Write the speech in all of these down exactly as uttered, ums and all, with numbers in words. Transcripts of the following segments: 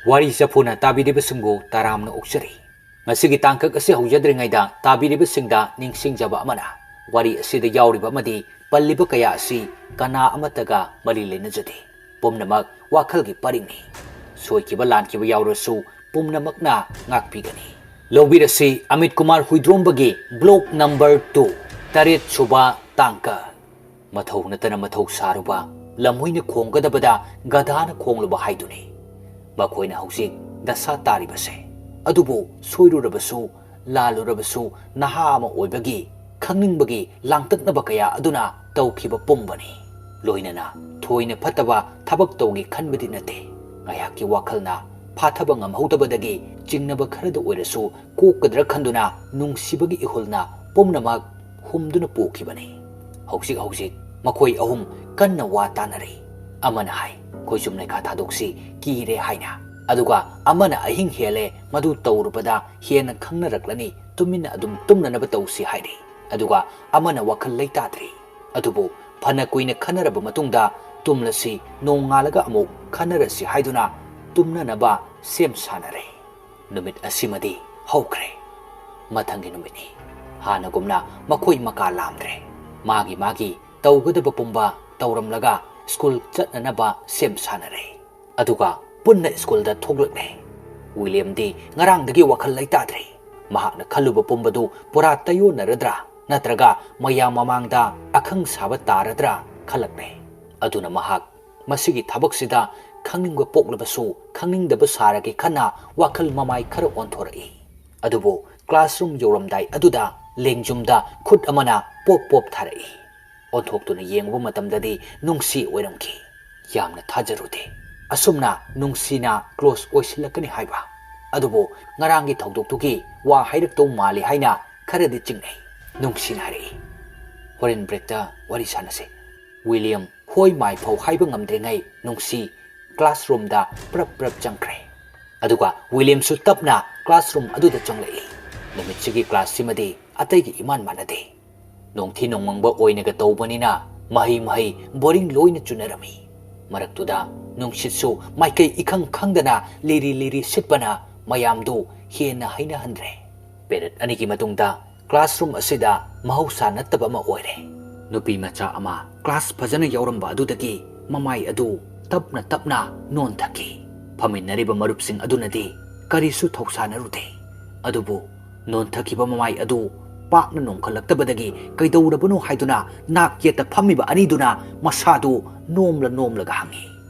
ꯋꯥꯔꯤ ꯆꯐꯨꯅ ꯇꯥꯕꯤꯔꯤꯕꯁꯤꯡꯕꯨ ꯇꯔꯥꯝꯅ ꯑꯣꯛꯆꯔꯤ꯫ ꯉꯁꯤꯒꯤ ꯇꯥꯡꯀꯛ ꯑꯁꯤ ꯍꯧꯖꯗ꯭ꯔꯤꯉꯩꯗ ꯇꯥꯕꯤꯔꯤꯕꯁꯤꯡꯗ ꯅꯤꯡꯁꯤꯡꯖꯕ ꯑꯃꯅ, ꯋꯥꯔꯤ ꯑꯁꯤꯗ ꯌꯥꯎꯔꯤꯕ ꯑꯃꯗꯤ ꯄꯜꯂꯤꯕ ꯀꯌꯥ ꯑꯁꯤ ꯀꯅꯥ ꯑꯃꯠꯇꯒ ꯃꯔꯤ ꯂꯩꯅꯖꯗꯦ꯫ ꯄꯨꯝꯅꯃꯛ ꯋꯥꯈꯜꯒꯤ ꯄꯔꯤꯡꯅꯤ꯫ ꯁꯣꯏꯈꯤꯕ ꯂꯥꯟꯈꯤꯕ ꯌꯥꯎꯔꯁꯨ ꯄꯨꯝꯅꯃꯛꯅ ꯉꯥꯛꯄꯤꯒꯅꯤ꯫ ꯂꯧꯕꯤꯔꯁꯤ ꯑꯃꯤꯠ ꯀꯨꯃꯥꯔ ꯍꯨꯏꯗ꯭ꯔꯣꯝꯕꯒꯤ ꯕ꯭ꯂꯣꯛ ꯅꯝꯕꯔ ꯇꯨ, ꯇꯔꯦꯠ ꯁꯨꯕ ꯇꯥꯡꯀꯛ꯫ ꯃꯊꯧ ꯅꯠꯇꯅ ꯃꯊꯧ ꯁꯥꯔꯨꯕ, ꯂꯝꯍꯨꯏꯅ ꯈꯣꯡꯒꯗꯕꯗ ꯒꯙꯥꯅ ꯈꯣꯡꯂꯨꯕ ꯍꯥꯏꯗꯨꯅꯤ꯫ ꯃꯈꯣꯏꯅ ꯍꯧꯖꯤꯛ ꯗꯁꯥ ꯇꯥꯔꯤꯕꯁꯦ꯫ ꯑꯗꯨꯕꯨ ꯁꯣꯏꯔꯨꯔꯕꯁꯨ, ꯂꯥꯜꯂꯨꯔꯕꯁꯨ, ꯅꯍꯥ ꯑꯃ ꯑꯣꯏꯕꯒꯤ, ꯈꯪꯅꯤꯡꯕꯒꯤ ꯂꯥꯡꯇꯛꯅꯕ ꯀꯌꯥ ꯑꯗꯨꯅ ꯇꯧꯈꯤꯕ ꯄꯨꯝꯕꯅꯤ꯫ ꯂꯣꯏꯅꯅ ꯊꯣꯏꯅ ꯐꯠꯇꯕ ꯊꯕꯛ ꯇꯧꯒꯦ ꯈꯟꯕꯗꯤ ꯅꯠꯇꯦ꯫ ꯉꯥꯏꯍꯥꯛꯀꯤ ꯋꯥꯈꯜꯅ ꯐꯥꯊꯕ ꯉꯝꯍꯧꯗꯕꯗꯒꯤ ꯆꯤꯡꯅꯕ ꯈꯔꯗ ꯑꯣꯏꯔꯁꯨ ꯀꯣꯛꯀꯗ꯭ꯔꯥ ꯈꯟꯗꯨꯅ ꯅꯨꯡꯁꯤꯕꯒꯤ ꯏꯍꯨꯜꯅ ꯄꯨꯝꯅꯃꯛ ꯍꯨꯝꯗꯨꯅ ꯄꯨꯈꯤꯕꯅꯤ꯫ ꯍꯧꯖꯤꯛ ꯍꯧꯖꯤꯛ ꯃꯈꯣꯏ ꯑꯍꯨꯝ ꯀꯟꯅ ꯋꯥ ꯇꯥꯅꯔꯤ꯫ ꯑꯃꯅ ꯍꯥꯏ, "ꯈꯣꯏꯆꯨꯝ ꯂꯩꯈꯥ ꯊꯥꯗꯣꯛꯁꯤ, ꯀꯤꯔꯦ" ꯍꯥꯏꯅ꯫ ꯑꯗꯨꯒ ꯑꯃꯅ, "ꯑꯍꯤꯡ ꯍꯦꯜꯂꯦ, ꯃꯗꯨ ꯇꯧꯔꯨꯕꯗ ꯍꯦꯟꯅ ꯈꯪꯅꯔꯛꯂꯅꯤ, ꯇꯨꯃꯤꯟꯅ ꯑꯗꯨꯝ ꯇꯨꯝꯅꯅꯕ ꯇꯧꯁꯤ" ꯍꯥꯏꯔꯤ꯫ ꯑꯗꯨꯒ ꯑꯃꯅ ꯋꯥꯈꯜ ꯂꯩꯇꯥꯗ꯭ꯔꯤ꯫ ꯑꯗꯨꯕꯨ ꯐꯅ ꯀꯨꯏꯅ ꯈꯟꯅꯔꯕ ꯃꯇꯨꯡꯗ, "ꯇꯨꯝꯂꯁꯤ, ꯅꯣꯡꯉꯥꯜꯂꯒ ꯑꯃꯨꯛ ꯈꯟꯅꯔꯁꯤ" ꯍꯥꯏꯗꯨꯅ ꯇꯨꯝꯅꯅꯕ ꯁꯦꯝ ꯁꯥꯅꯔꯦ꯫ ꯅꯨꯃꯤꯠ ꯑꯁꯤꯃꯗꯤ ꯍꯧꯈ꯭ꯔꯦ꯫ ꯃꯊꯪꯒꯤ ꯅꯨꯃꯤꯠꯅꯤ꯫ ꯍꯥꯟꯅꯒꯨꯝꯅ ꯃꯈꯣꯏ ꯃꯀꯥ ꯂꯥꯝꯗ꯭ꯔꯦ꯫ ꯃꯥꯒꯤ ꯃꯥꯒꯤ ꯇꯧꯒꯗꯕ ꯄꯨꯝꯕ ꯇꯧꯔꯝꯂꯒ ꯁ꯭ꯀꯨꯜ ꯆꯠꯅꯅꯕ ꯁꯦꯝ ꯁꯥꯅꯔꯦ꯫ ꯑꯗꯨꯒ ꯄꯨꯟꯅ ꯁ꯭ꯀꯨꯜꯗ ꯊꯣꯛꯂꯛꯂꯦ꯫ ꯋꯤꯂꯤꯌꯝꯗꯤ ꯉꯔꯥꯡꯗꯒꯤ ꯋꯥꯈꯜ ꯂꯩꯇꯥꯗ꯭ꯔꯦ꯫ ꯃꯍꯥꯛꯅ ꯈꯜꯂꯨꯕ ꯄꯨꯝꯕꯗꯨ ꯄꯨꯔꯥ ꯇꯩꯌꯣꯟꯅꯔꯗ꯭ꯔꯥ, ꯅꯠꯇ꯭ꯔꯒ ꯃꯌꯥꯝ ꯃꯃꯥꯡꯗ ꯑꯈꯪ ꯁꯥꯕ ꯇꯥꯔꯗ꯭ꯔꯥ ꯈꯜꯂꯛꯂꯦ꯫ ꯑꯗꯨꯅ ꯃꯍꯥꯛ ꯃꯁꯤꯒꯤ ꯊꯕꯛꯁꯤꯗ ꯈꯪꯅꯤꯡꯕ ꯄꯣꯛꯂꯕꯁꯨ ꯈꯪꯅꯤꯡꯗꯕ ꯁꯥꯔꯒꯦ ꯈꯟꯅ ꯋꯥꯈꯜ ꯃꯃꯥꯏ ꯈꯔ ꯑꯣꯟꯊꯣꯔꯛꯏ꯫ ꯑꯗꯨꯕꯨ ꯀ꯭ꯂꯥꯁꯔꯨꯝ ꯌꯧꯔꯝꯗꯥꯏ ꯑꯗꯨꯗ ꯂꯦꯡꯖꯨꯝꯗ ꯈꯨꯠ ꯑꯃꯅ ꯄꯣꯞ ꯄꯣꯞ ꯊꯥꯔꯛꯏ꯫ ꯑꯣꯟꯊꯣꯛꯇꯨꯅ ꯌꯦꯡꯉꯨꯕ ꯃꯇꯝꯗꯗꯤ ꯅꯨꯡꯁꯤ ꯑꯣꯏꯔꯝꯈꯤ꯫ ꯌꯥꯝꯅ ꯊꯥꯖꯔꯨꯗꯦ꯫ ꯑꯁꯨꯝꯅ ꯅꯨꯡꯁꯤꯅ ꯀ꯭ꯂꯣꯁ ꯑꯣꯏꯁꯤꯜꯂꯛꯀꯅꯤ ꯍꯥꯏꯕ꯫ ꯑꯗꯨꯕꯨ ꯉꯔꯥꯡꯒꯤ ꯊꯧꯗꯣꯛꯇꯨꯒꯤ ꯋꯥ ꯍꯥꯏꯔꯛꯇꯧ ꯃꯥꯜꯂꯤ ꯍꯥꯏꯅ ꯈꯔꯗꯤ ꯆꯤꯡꯅꯩ꯫ ꯅꯨꯡꯁꯤꯅ ꯍꯥꯏꯔꯛꯏ, "ꯍꯣꯔꯦꯟ ꯕ꯭ꯔꯦꯛꯇ ꯋꯥꯔꯤ ꯁꯥꯟꯅꯁꯦ꯫" ꯋꯤꯂꯤꯌꯝ ꯍꯣꯏ ꯃꯥꯏ ꯐꯥꯎ ꯍꯥꯏꯕ ꯉꯝꯗ꯭ꯔꯤꯉꯩ ꯅꯨꯡꯁꯤ ꯀ꯭ꯂꯥꯁꯔꯨꯝꯗ ꯄ꯭ꯔꯞ ꯄ꯭ꯔꯞ ꯆꯪꯈ꯭ꯔꯦ꯫ ꯑꯗꯨꯒ ꯋꯤꯂꯤꯌꯝꯁꯨ ꯇꯞꯅ ꯀ꯭ꯂꯥꯁꯔꯨꯝ ꯑꯗꯨꯗ ꯆꯪꯂꯛꯏ꯫ ꯅꯨꯃꯤꯠꯁꯤꯒꯤ ꯀ꯭ꯂꯥꯁꯁꯤꯃꯗꯤ ꯑꯇꯩꯒ ꯏꯃꯥꯟ ꯃꯥꯟꯅꯗꯦ꯫ ꯅꯣꯡꯊꯤ ꯅꯣꯡꯃꯪꯕ ꯑꯣꯏꯅꯒ ꯇꯧꯕꯅꯤꯅ ꯃꯍꯩ ꯃꯍꯩ ꯕꯣꯔꯤꯡ ꯂꯣꯏꯅ ꯆꯨꯅꯔꯝꯃꯤ꯫ ꯃꯔꯛꯇꯨꯗ ꯅꯨꯡꯁꯤꯠꯁꯨ ꯃꯥꯏꯀꯩ ꯏꯈꯪ ꯈꯪꯗꯅ ꯂꯤꯔꯤ ꯂꯤꯔꯤ ꯁꯤꯠꯄꯅ ꯃꯌꯥꯝꯗꯨ ꯍꯦꯟꯅ ꯍꯩꯅꯍꯟꯗ꯭ꯔꯦ꯫ ꯄꯦꯔꯦꯗ ꯑꯅꯤꯒꯤ ꯃꯇꯨꯡꯗ ꯀ꯭ꯂꯥꯁꯔꯨꯝ ꯑꯁꯤꯗ ꯃꯍꯧꯁꯥ ꯅꯠꯇꯕ ꯑꯃ ꯑꯣꯏꯔꯦ꯫ ꯅꯨꯄꯤ ꯃꯆꯥ ꯑꯃ ꯀ꯭ꯂꯥꯁ ꯐꯖꯅ ꯌꯥꯎꯔꯝꯕ ꯑꯗꯨꯗꯒꯤ ꯃꯃꯥꯏ ꯑꯗꯨ ꯇꯞꯅ ꯇꯞꯅ ꯅꯣꯟꯊꯈꯤ꯫ ꯐꯝꯃꯤꯟꯅꯔꯤꯕ ꯃꯔꯨꯞꯁꯤꯡ ꯑꯗꯨꯅꯗꯤ ꯀꯔꯤꯁꯨ ꯊꯧꯁꯥꯅꯔꯨꯗꯦ꯫ ꯑꯗꯨꯕꯨ ꯅꯣꯟꯊꯈꯤꯕ ꯃꯃꯥꯏ ꯑꯗꯨ ꯄꯥꯛꯅ ꯅꯣꯝꯈꯠꯂꯛꯇꯕꯗꯒꯤ ꯀꯩꯗꯧꯔꯕꯅꯣ ꯍꯥꯏꯗꯨꯅ ꯅꯥꯛ ꯌꯦꯠꯇ ꯐꯝꯃꯤꯕ ꯑꯅꯤꯗꯨꯅ ꯃꯁꯥꯗꯨ ꯅꯣꯝꯂ ꯅꯣꯝꯂꯒ ꯍꯪꯉꯤ꯫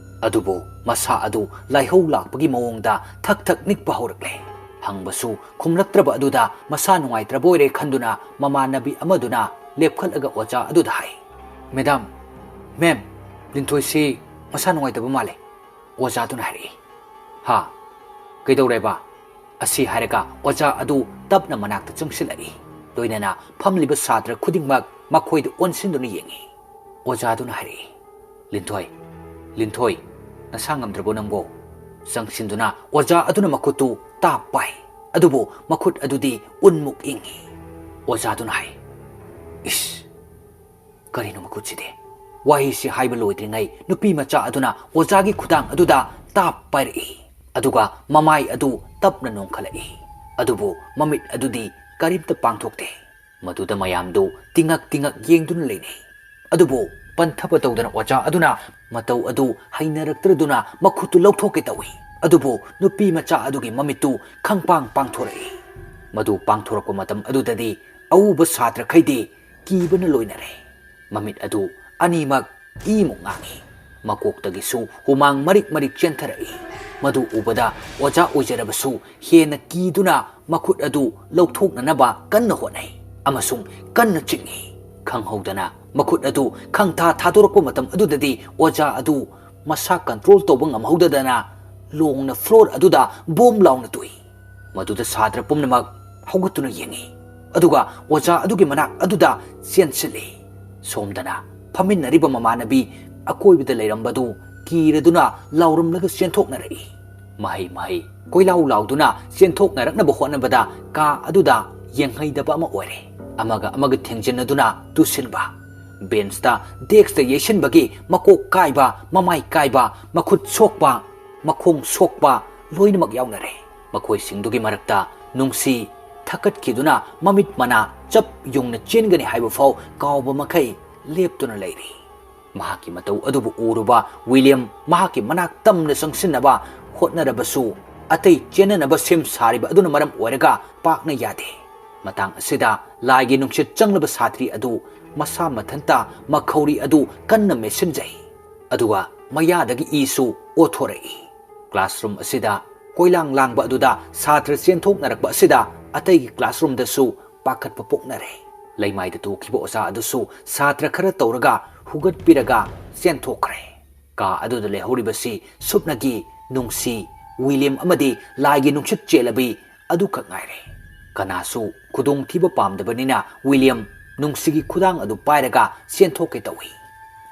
ꯑꯗꯨꯕꯨ ꯃꯁꯥ ꯑꯗꯨ ꯂꯥꯏꯍꯧ ꯂꯥꯛꯄꯒꯤ ꯃꯑꯣꯡꯗ ꯊꯛ ꯊꯛ ꯅꯤꯛꯄ ꯍꯧꯔꯛꯂꯦ꯫ ꯍꯪꯕꯁꯨ ꯈꯨꯝꯂꯛꯇ꯭ꯔꯕ ꯑꯗꯨꯗ ꯃꯁꯥ ꯅꯨꯡꯉꯥꯏꯇ꯭ꯔꯕ ꯑꯣꯏꯔꯦ ꯈꯟꯗꯨꯅ ꯃꯃꯥꯟꯅꯕꯤ ꯑꯃꯗꯨꯅ ꯂꯦꯞꯈꯠꯂꯒ ꯑꯣꯖꯥ ꯑꯗꯨꯗ ꯍꯥꯏ, "ꯃꯦꯗꯥꯝ, ꯃꯦꯝ, ꯂꯤꯟꯊꯣꯏꯁꯤ ꯃꯁꯥ ꯅꯨꯡꯉꯥꯏꯇꯕ ꯃꯥꯜꯂꯦ꯫" ꯑꯣꯖꯥꯗꯨꯅ ꯍꯥꯏꯔꯛꯏ꯫ "ꯍꯥ? ꯀꯩꯗꯧꯔꯦꯕ?" ꯑꯁꯤ ꯍꯥꯏꯔꯒ ꯑꯣꯖꯥ ꯑꯗꯨ ꯇꯞꯅ ꯃꯅꯥꯛꯇ ꯆꯪꯁꯤꯜꯂꯛꯏ꯫ ꯂꯣꯏꯅꯅ ꯐꯝꯂꯤꯕ ꯁꯥꯇ꯭ꯔ ꯈꯨꯗꯤꯡꯃꯛ ꯃꯈꯣꯏꯗ ꯑꯣꯟꯁꯤꯟꯗꯨꯅ ꯌꯦꯡꯉꯤ꯫ ꯑꯣꯖꯥꯗꯨꯅ ꯍꯥꯏꯔꯛꯏ, "ꯂꯤꯟꯊꯣꯏ, ꯂꯤꯟꯊꯣꯏ, ꯅꯁꯥ ꯉꯝꯗ꯭ꯔꯕꯣ ꯅꯪꯕꯣ?" ꯆꯪꯁꯤꯟꯗꯨꯅ ꯑꯣꯖꯥ ꯑꯗꯨꯅ ꯃꯈꯨꯠꯇꯨ ꯇꯥꯞ ꯄꯥꯏ꯫ ꯑꯗꯨꯕꯨ ꯃꯈꯨꯠ ꯑꯗꯨꯗꯤ ꯎꯟꯃꯨꯛ ꯏꯪꯉꯤ꯫ ꯑꯣꯖꯥꯗꯨꯅ ꯍꯥꯏ, "ꯏꯁ, ꯀꯔꯤꯅꯣ ꯃꯈꯨꯠꯁꯤꯗꯤ?" ꯋꯥꯍꯩꯁꯤ ꯍꯥꯏꯕ ꯂꯣꯏꯗ꯭ꯔꯤꯉꯩ ꯅꯨꯄꯤ ꯃꯆꯥ ꯑꯗꯨꯅ ꯑꯣꯖꯥꯒꯤ ꯈꯨꯗꯥꯡ ꯑꯗꯨꯗ ꯇꯥꯞ ꯄꯥꯏꯔꯛꯏ꯫ ꯑꯗꯨꯒ ꯃꯃꯥꯏ ꯑꯗꯨ ꯇꯞꯅ ꯅꯣꯝꯈꯠꯂꯛꯏ꯫ ꯑꯗꯨꯕꯨ ꯃꯃꯤꯠ ꯑꯗꯨꯗꯤ ꯀꯔꯤꯝꯇ ꯄꯥꯡꯊꯣꯛꯇꯦ꯫ ꯃꯗꯨꯗ ꯃꯌꯥꯝꯗꯨ ꯇꯤꯉꯛ ꯇꯤꯉꯛ ꯌꯦꯡꯗꯨꯅ ꯂꯩꯅꯩ꯫ ꯑꯗꯨꯕꯨ ꯄꯟꯊꯕ ꯇꯧꯗꯅ ꯑꯣꯖꯥ ꯑꯗꯨꯅ ꯃꯇꯧ ꯑꯗꯨ ꯍꯩꯅꯔꯛꯇ꯭ꯔꯗꯨꯅ ꯃꯈꯨꯠꯇꯨ ꯂꯧꯊꯣꯛꯀꯦ ꯇꯧꯏ꯫ ꯑꯗꯨꯕꯨ ꯅꯨꯄꯤ ꯃꯆꯥ ꯑꯗꯨꯒꯤ ꯃꯃꯤꯠꯇꯨ ꯈꯪꯄꯥꯡ ꯄꯥꯡꯊꯣꯔꯛꯏ꯫ ꯃꯗꯨ ꯄꯥꯡꯊꯣꯔꯛꯄ ꯃꯇꯝ ꯑꯗꯨꯗꯗꯤ ꯑꯎꯕ ꯁꯥꯇ꯭ꯔꯈꯩꯗꯤ ꯀꯤꯕꯅ ꯂꯣꯏꯅꯔꯦ꯫ ꯃꯃꯤꯠ ꯑꯗꯨ ꯑꯅꯤꯃꯛ ꯏꯃꯨꯛ ꯉꯥꯡꯏ꯫ ꯃꯀꯣꯛꯇꯒꯤꯁꯨ ꯍꯨꯃꯥꯡ ꯃꯔꯤꯛ ꯃꯔꯤꯛ ꯆꯦꯟꯊꯔꯛꯏ꯫ ꯃꯗꯨ ꯎꯕꯗ ꯑꯣꯖꯥ ꯑꯣꯏꯖꯔꯕꯁꯨ ꯍꯦꯟꯅ ꯀꯤꯗꯨꯅ ꯃꯈꯨꯠ ꯑꯗꯨ ꯂꯧꯊꯣꯛꯅꯅꯕ ꯀꯟꯅ ꯍꯣꯠꯅꯩ ꯑꯃꯁꯨꯡ ꯀꯟꯅ ꯆꯤꯡꯏ꯫ ꯈꯪꯍꯧꯗꯅ ꯃꯈꯨꯠ ꯑꯗꯨ ꯈꯪꯊꯥ ꯊꯥꯗꯣꯔꯛꯄ ꯃꯇꯝ ꯑꯗꯨꯗꯗꯤ ꯑꯣꯖꯥ ꯑꯗꯨ ꯃꯁꯥ ꯀꯟꯇ꯭ꯔꯣꯜ ꯇꯧꯕ ꯉꯝꯍꯧꯗꯗꯅ ꯂꯣꯡꯅ ꯐ꯭ꯂꯣꯔ ꯑꯗꯨꯗ ꯕꯣꯝ ꯂꯥꯎꯅ ꯇꯨꯏ꯫ ꯃꯗꯨꯗ ꯁꯥꯇ꯭ꯔ ꯄꯨꯝꯅꯃꯛ ꯍꯧꯒꯠꯇꯨꯅ ꯌꯦꯡꯏ, ꯑꯗꯨꯒ ꯑꯣꯖꯥ ꯑꯗꯨꯒꯤ ꯃꯅꯥꯛ ꯑꯗꯨꯗ ꯆꯦꯟꯁꯤꯜꯂꯤ꯫ ꯁꯣꯝꯗꯅ ꯐꯝꯃꯤꯟꯅꯔꯤꯕ ꯃꯃꯥꯟꯅꯕꯤ ꯑꯀꯣꯏꯕꯗ ꯂꯩꯔꯝꯕꯗꯨ ꯀꯤꯔꯗꯨꯅ ꯂꯥꯎꯔꯝꯂꯒ ꯆꯦꯟꯊꯣꯛꯅꯔꯛꯏ꯫ ꯃꯍꯩ ꯃꯍꯩ ꯀꯣꯏꯂꯥꯎ ꯂꯥꯎꯗꯨꯅ ꯆꯦꯟꯊꯣꯛꯅꯔꯛꯅꯕ ꯍꯣꯠꯅꯕꯗ ꯀꯥ ꯑꯗꯨꯗ ꯌꯦꯡꯍꯩꯗꯕ ꯑꯃ ꯑꯣꯏꯔꯦ꯫ ꯑꯃꯒ ꯑꯃꯒ ꯊꯦꯡꯖꯤꯟꯅꯗꯨꯅ ꯇꯨꯁꯤꯟꯕ, ꯕꯦꯟꯁꯇ, ꯗꯦꯛꯁꯇ ꯌꯩꯁꯤꯟꯕꯒꯤ ꯃꯀꯣꯛ ꯀꯥꯏꯕ, ꯃꯃꯥꯏ ꯀꯥꯏꯕ, ꯃꯈꯨꯠ ꯁꯣꯛꯄ, ꯃꯈꯣꯡ ꯁꯣꯛꯄ ꯂꯣꯏꯅꯃꯛ ꯌꯥꯎꯅꯔꯦ꯫ ꯃꯈꯣꯏꯁꯤꯡꯗꯨꯒꯤ ꯃꯔꯛꯇ ꯅꯨꯡꯁꯤ ꯊꯛꯀꯠꯈꯤꯗꯨꯅ ꯃꯃꯤꯠ ꯃꯅꯥ ꯆꯞ ꯌꯨꯡꯅ ꯆꯦꯟꯒꯅꯤ ꯍꯥꯏꯕ ꯐꯥꯎ ꯀꯥꯎꯕ ꯃꯈꯩ ꯂꯦꯞꯇꯨꯅ ꯂꯩꯔꯤ꯫ ꯃꯍꯥꯛꯀꯤ ꯃꯇꯧ ꯑꯗꯨꯕꯨ ꯎꯔꯨꯕ ꯋꯤꯂꯤꯌꯝ ꯃꯍꯥꯛꯀꯤ ꯃꯅꯥꯛ ꯇꯝꯅ ꯆꯪꯁꯤꯟꯅꯕ ꯍꯣꯠꯅꯔꯕꯁꯨ, ꯑꯇꯩ ꯆꯦꯟꯅꯅꯕ ꯁꯦꯝ ꯁꯥꯔꯤꯕ ꯑꯗꯨꯅ ꯃꯔꯝ ꯑꯣꯏꯔꯒ ꯄꯥꯛꯅ ꯌꯥꯗꯦ꯫ ꯃꯇꯥꯡ ꯑꯁꯤꯗ ꯂꯥꯏꯒꯤ ꯅꯨꯡꯁꯤꯠ ꯆꯪꯂꯕ ꯁꯥꯇ꯭ꯔꯤ ꯑꯗꯨ ꯃꯁꯥ ꯃꯊꯟꯇ ꯃꯈꯧꯔꯤ ꯑꯗꯨ ꯀꯟꯅ ꯃꯦꯠꯁꯤꯟꯖꯩ꯫ ꯑꯗꯨꯒ ꯃꯌꯥꯗꯒꯤ ꯏꯁꯨ ꯑꯣꯊꯣꯔꯛꯏ꯫ ꯀ꯭ꯂꯥꯁꯔꯨꯝ ꯑꯁꯤꯗ ꯀꯣꯏꯂꯥꯡ ꯂꯥꯡꯕ ꯑꯗꯨꯗ ꯁꯥꯇ꯭ꯔ ꯆꯦꯟꯊꯣꯛꯅꯔꯛꯄ ꯑꯁꯤꯗ ꯑꯇꯩꯒꯤ ꯀ꯭ꯂꯥꯁꯔꯨꯝꯗꯁꯨ ꯄꯥꯈꯠꯄ ꯄꯣꯛꯅꯔꯦ꯫ ꯂꯩꯃꯥꯏꯗ ꯇꯣꯛꯈꯤꯕ ꯑꯣꯖꯥ ꯑꯗꯨꯁꯨ ꯁꯥꯇ꯭ꯔ ꯈꯔ ꯇꯧꯔꯒ ꯍꯨꯒꯠꯄꯤꯔꯒ ꯆꯦꯟꯊꯣꯛꯈ꯭ꯔꯦ꯫ ꯀꯥ ꯑꯗꯨꯗ ꯂꯩꯍꯧꯔꯤꯕꯁꯤ ꯁꯨꯞꯅꯒꯤ ꯅꯨꯡꯁꯤ, ꯋꯤꯂꯤꯌꯝ ꯑꯃꯗꯤ ꯂꯥꯏꯒꯤ ꯅꯨꯡꯁꯤꯠ ꯆꯦꯜꯂꯕꯤ ꯑꯗꯨꯈꯛ ꯉꯥꯏꯔꯦ꯫ ꯀꯅꯥꯁꯨ ꯈꯨꯗꯣꯡꯊꯤꯕ ꯄꯥꯝꯗꯕꯅꯤꯅ ꯋꯤꯂꯤꯌꯝ ꯅꯨꯡꯁꯤꯒꯤ ꯈꯨꯗꯥꯡ ꯑꯗꯨ ꯄꯥꯏꯔꯒ ꯆꯦꯟꯊꯣꯛꯀꯦ ꯇꯧꯏ꯫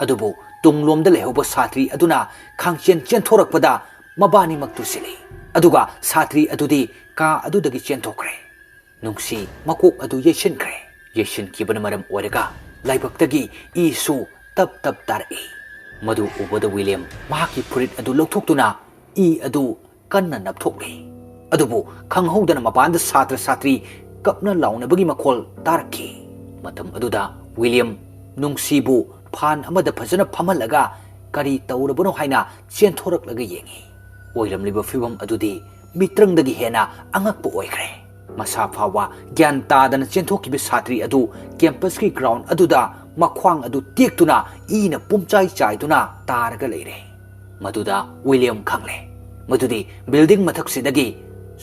ꯑꯗꯨꯕꯨ ꯇꯨꯡꯂꯣꯝꯗ ꯂꯩꯍꯧꯕ ꯁꯥꯇ꯭ꯔꯤ ꯑꯗꯨꯅ ꯈꯥꯡꯆꯦꯟ ꯆꯦꯟꯊꯣꯔꯛꯄꯗ ꯃꯕꯥꯅꯤꯃꯛ ꯇꯨꯁꯤꯜꯂꯤ꯫ ꯑꯗꯨꯒ ꯁꯥꯇ꯭ꯔꯤ ꯑꯗꯨꯗꯤ ꯀꯥ ꯑꯗꯨꯗꯒꯤ ꯆꯦꯟꯊꯣꯛꯈ꯭ꯔꯦ꯫ ꯅꯨꯡꯁꯤ ꯃꯀꯣꯛ ꯑꯗꯨ ꯌꯩꯁꯤꯟꯈ꯭ꯔꯦ꯫ ꯌꯩꯁꯤꯟꯈꯤꯕꯅ ꯃꯔꯝ ꯑꯣꯏꯔꯒ ꯂꯥꯏꯕꯛꯇꯒꯤ ꯏꯁꯨ ꯇꯞ ꯇꯞ ꯇꯥꯔꯛꯏ꯫ ꯃꯗꯨ ꯎꯕꯗ ꯋꯤꯂꯤꯌꯝ ꯃꯍꯥꯛꯀꯤ ꯐꯨꯔꯤꯠ ꯑꯗꯨ ꯂꯧꯊꯣꯛꯇꯨꯅ ꯏ ꯑꯗꯨ ꯀꯟꯅ ꯅꯞꯊꯣꯛꯂꯤ꯫ ꯑꯗꯨꯕꯨ ꯈꯪꯍꯧꯗꯅ ꯃꯄꯥꯟꯗ ꯁꯥꯇ꯭ꯔ ꯁꯥꯇ꯭ꯔꯤ ꯀꯞꯅ ꯂꯥꯎꯅꯕꯒꯤ ꯃꯈꯣꯜ ꯇꯥꯔꯛꯈꯤ꯫ ꯃꯇꯝ ꯑꯗꯨꯗ ꯋꯤꯂꯤꯌꯝ ꯅꯨꯡꯁꯤꯕꯨ ꯐꯥꯟ ꯑꯃꯗ ꯐꯖꯅ ꯐꯝꯍꯜꯂꯒ ꯀꯔꯤ ꯇꯧꯔꯕꯅꯣ ꯍꯥꯏꯅ ꯆꯦꯟꯊꯣꯔꯛꯂꯒ ꯌꯦꯡꯉꯤ꯫ ꯑꯣꯏꯔꯝꯂꯤꯕ ꯐꯤꯕꯝ ꯑꯗꯨꯗꯤ ꯃꯤꯇ꯭ꯔꯪꯗꯒꯤ ꯍꯦꯟꯅ ꯑꯉꯛꯄ ꯑꯣꯏꯈ꯭ꯔꯦ꯫ ꯃꯁꯥ ꯐꯥꯎꯕ ꯒ꯭ꯌꯥꯟ ꯇꯥꯗꯅ ꯆꯦꯟꯊꯣꯛꯈꯤꯕ ꯁꯥꯇ꯭ꯔꯤ ꯑꯗꯨ ꯀꯦꯝꯄꯁꯀꯤ ꯒ꯭ꯔꯥꯎꯟ ꯑꯗꯨꯗ ꯃꯈ꯭ꯋꯥꯡ ꯑꯗꯨ ꯇꯦꯛꯇꯨꯅ ꯏꯅ ꯄꯨꯝꯆꯥꯏ ꯆꯥꯏꯗꯨꯅ ꯇꯥꯔꯒ ꯂꯩꯔꯦ꯫ ꯃꯗꯨꯗ ꯋꯤꯂꯤꯌꯝ ꯈꯪꯂꯦ, ꯃꯗꯨꯗꯤ ꯕꯤꯜꯗꯤꯡ ꯃꯊꯛꯁꯤꯗꯒꯤ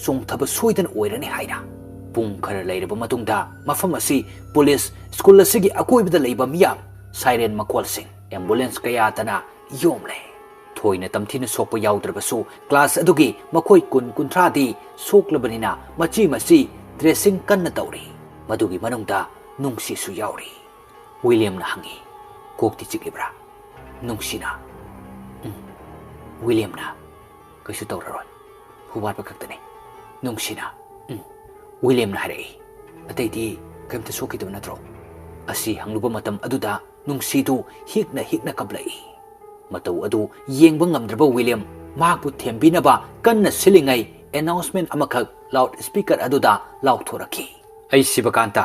ꯆꯣꯡꯊꯕ ꯁꯣꯏꯗꯅ ꯑꯣꯏꯔꯅꯤ ꯍꯥꯏꯅ꯫ ꯄꯨꯡ ꯈꯔ ꯂꯩꯔꯕ ꯃꯇꯨꯡꯗ ꯃꯐꯝ ꯑꯁꯤ ꯄꯨꯂꯤꯁ, ꯁ꯭ꯀꯨꯜ ꯑꯁꯤꯒꯤ ꯑꯀꯣꯏꯕꯗ ꯂꯩꯕ ꯃꯤꯌꯥꯝ, ꯁꯥꯏꯔꯦꯟ ꯃꯈꯣꯜꯁꯤꯡ, ꯑꯦꯝꯕꯨꯂꯦꯟꯁ ꯀꯌꯥꯇꯅ ꯌꯣꯝꯂꯦ꯫ ꯊꯣꯏꯅ ꯇꯝꯊꯤꯅ ꯁꯣꯛꯄ ꯌꯥꯎꯗ꯭ꯔꯕꯁꯨ ꯀ꯭ꯂꯥꯁ ꯑꯗꯨꯒꯤ ꯃꯈꯣꯏ ꯀꯨꯟ ꯀꯨꯟꯊ꯭ꯔꯥꯗꯤ ꯁꯣꯛꯂꯕꯅꯤꯅ ꯃꯆꯤ ꯃꯆꯤ ꯗ꯭ꯔꯦꯁꯤꯡ ꯀꯟꯅ ꯇꯧꯔꯤ꯫ ꯃꯗꯨꯒꯤ ꯃꯅꯨꯡꯗ ꯅꯨꯡꯁꯤꯁꯨ ꯌꯥꯎꯔꯤ꯫ ꯋꯤꯂꯤꯌꯝꯅ ꯍꯪꯉꯤ, "ꯀꯣꯛꯇꯤ ꯆꯤꯛꯂꯤꯕ꯭ꯔꯥ?" ꯅꯨꯡꯁꯤꯅ, "ꯎꯝ꯫" ꯋꯤꯂꯤꯌꯝꯅ, "ꯀꯩꯁꯨ ꯇꯧꯔꯔꯣꯏ, ꯍꯨꯕꯥꯠꯄ ꯈꯛꯇꯅꯤ꯫" ꯅꯨꯡꯁꯤꯅ, "ꯎꯝ꯫" ꯋꯤꯂꯤꯌꯝꯅ ꯍꯥꯏꯔꯛꯏ, "ꯑꯇꯩꯗꯤ ꯀꯔꯤꯝꯇ ꯁꯣꯛꯈꯤꯗꯕ ꯅꯠꯇ꯭ꯔꯣ?" ꯑꯁꯤ ꯍꯪꯂꯨꯕ ꯃꯇꯝ ꯑꯗꯨꯗ ꯅꯨꯡꯁꯤꯗꯨ ꯍꯤꯛꯅ ꯍꯤꯛꯅ ꯀꯞꯂꯛꯏ꯫ ꯃꯇꯧ ꯑꯗꯨ ꯌꯦꯡꯕ ꯉꯝꯗ꯭ꯔꯕ ꯋꯤꯂꯤꯌꯝ ꯃꯍꯥꯛꯄꯨ ꯊꯦꯝꯕꯤꯅꯕ ꯀꯟꯅ ꯁꯤꯜꯂꯤꯉꯩ, ꯑꯦꯅꯥꯎꯟꯁꯃꯦꯟ ꯑꯃꯈꯛ ꯂꯥꯎꯗ ꯁ꯭ꯄꯤꯀꯔ ꯑꯗꯨꯗ ꯂꯥꯎꯊꯣꯔꯛꯈꯤ꯫ "ꯑꯩ ꯁꯤꯕꯀꯥꯟꯇ,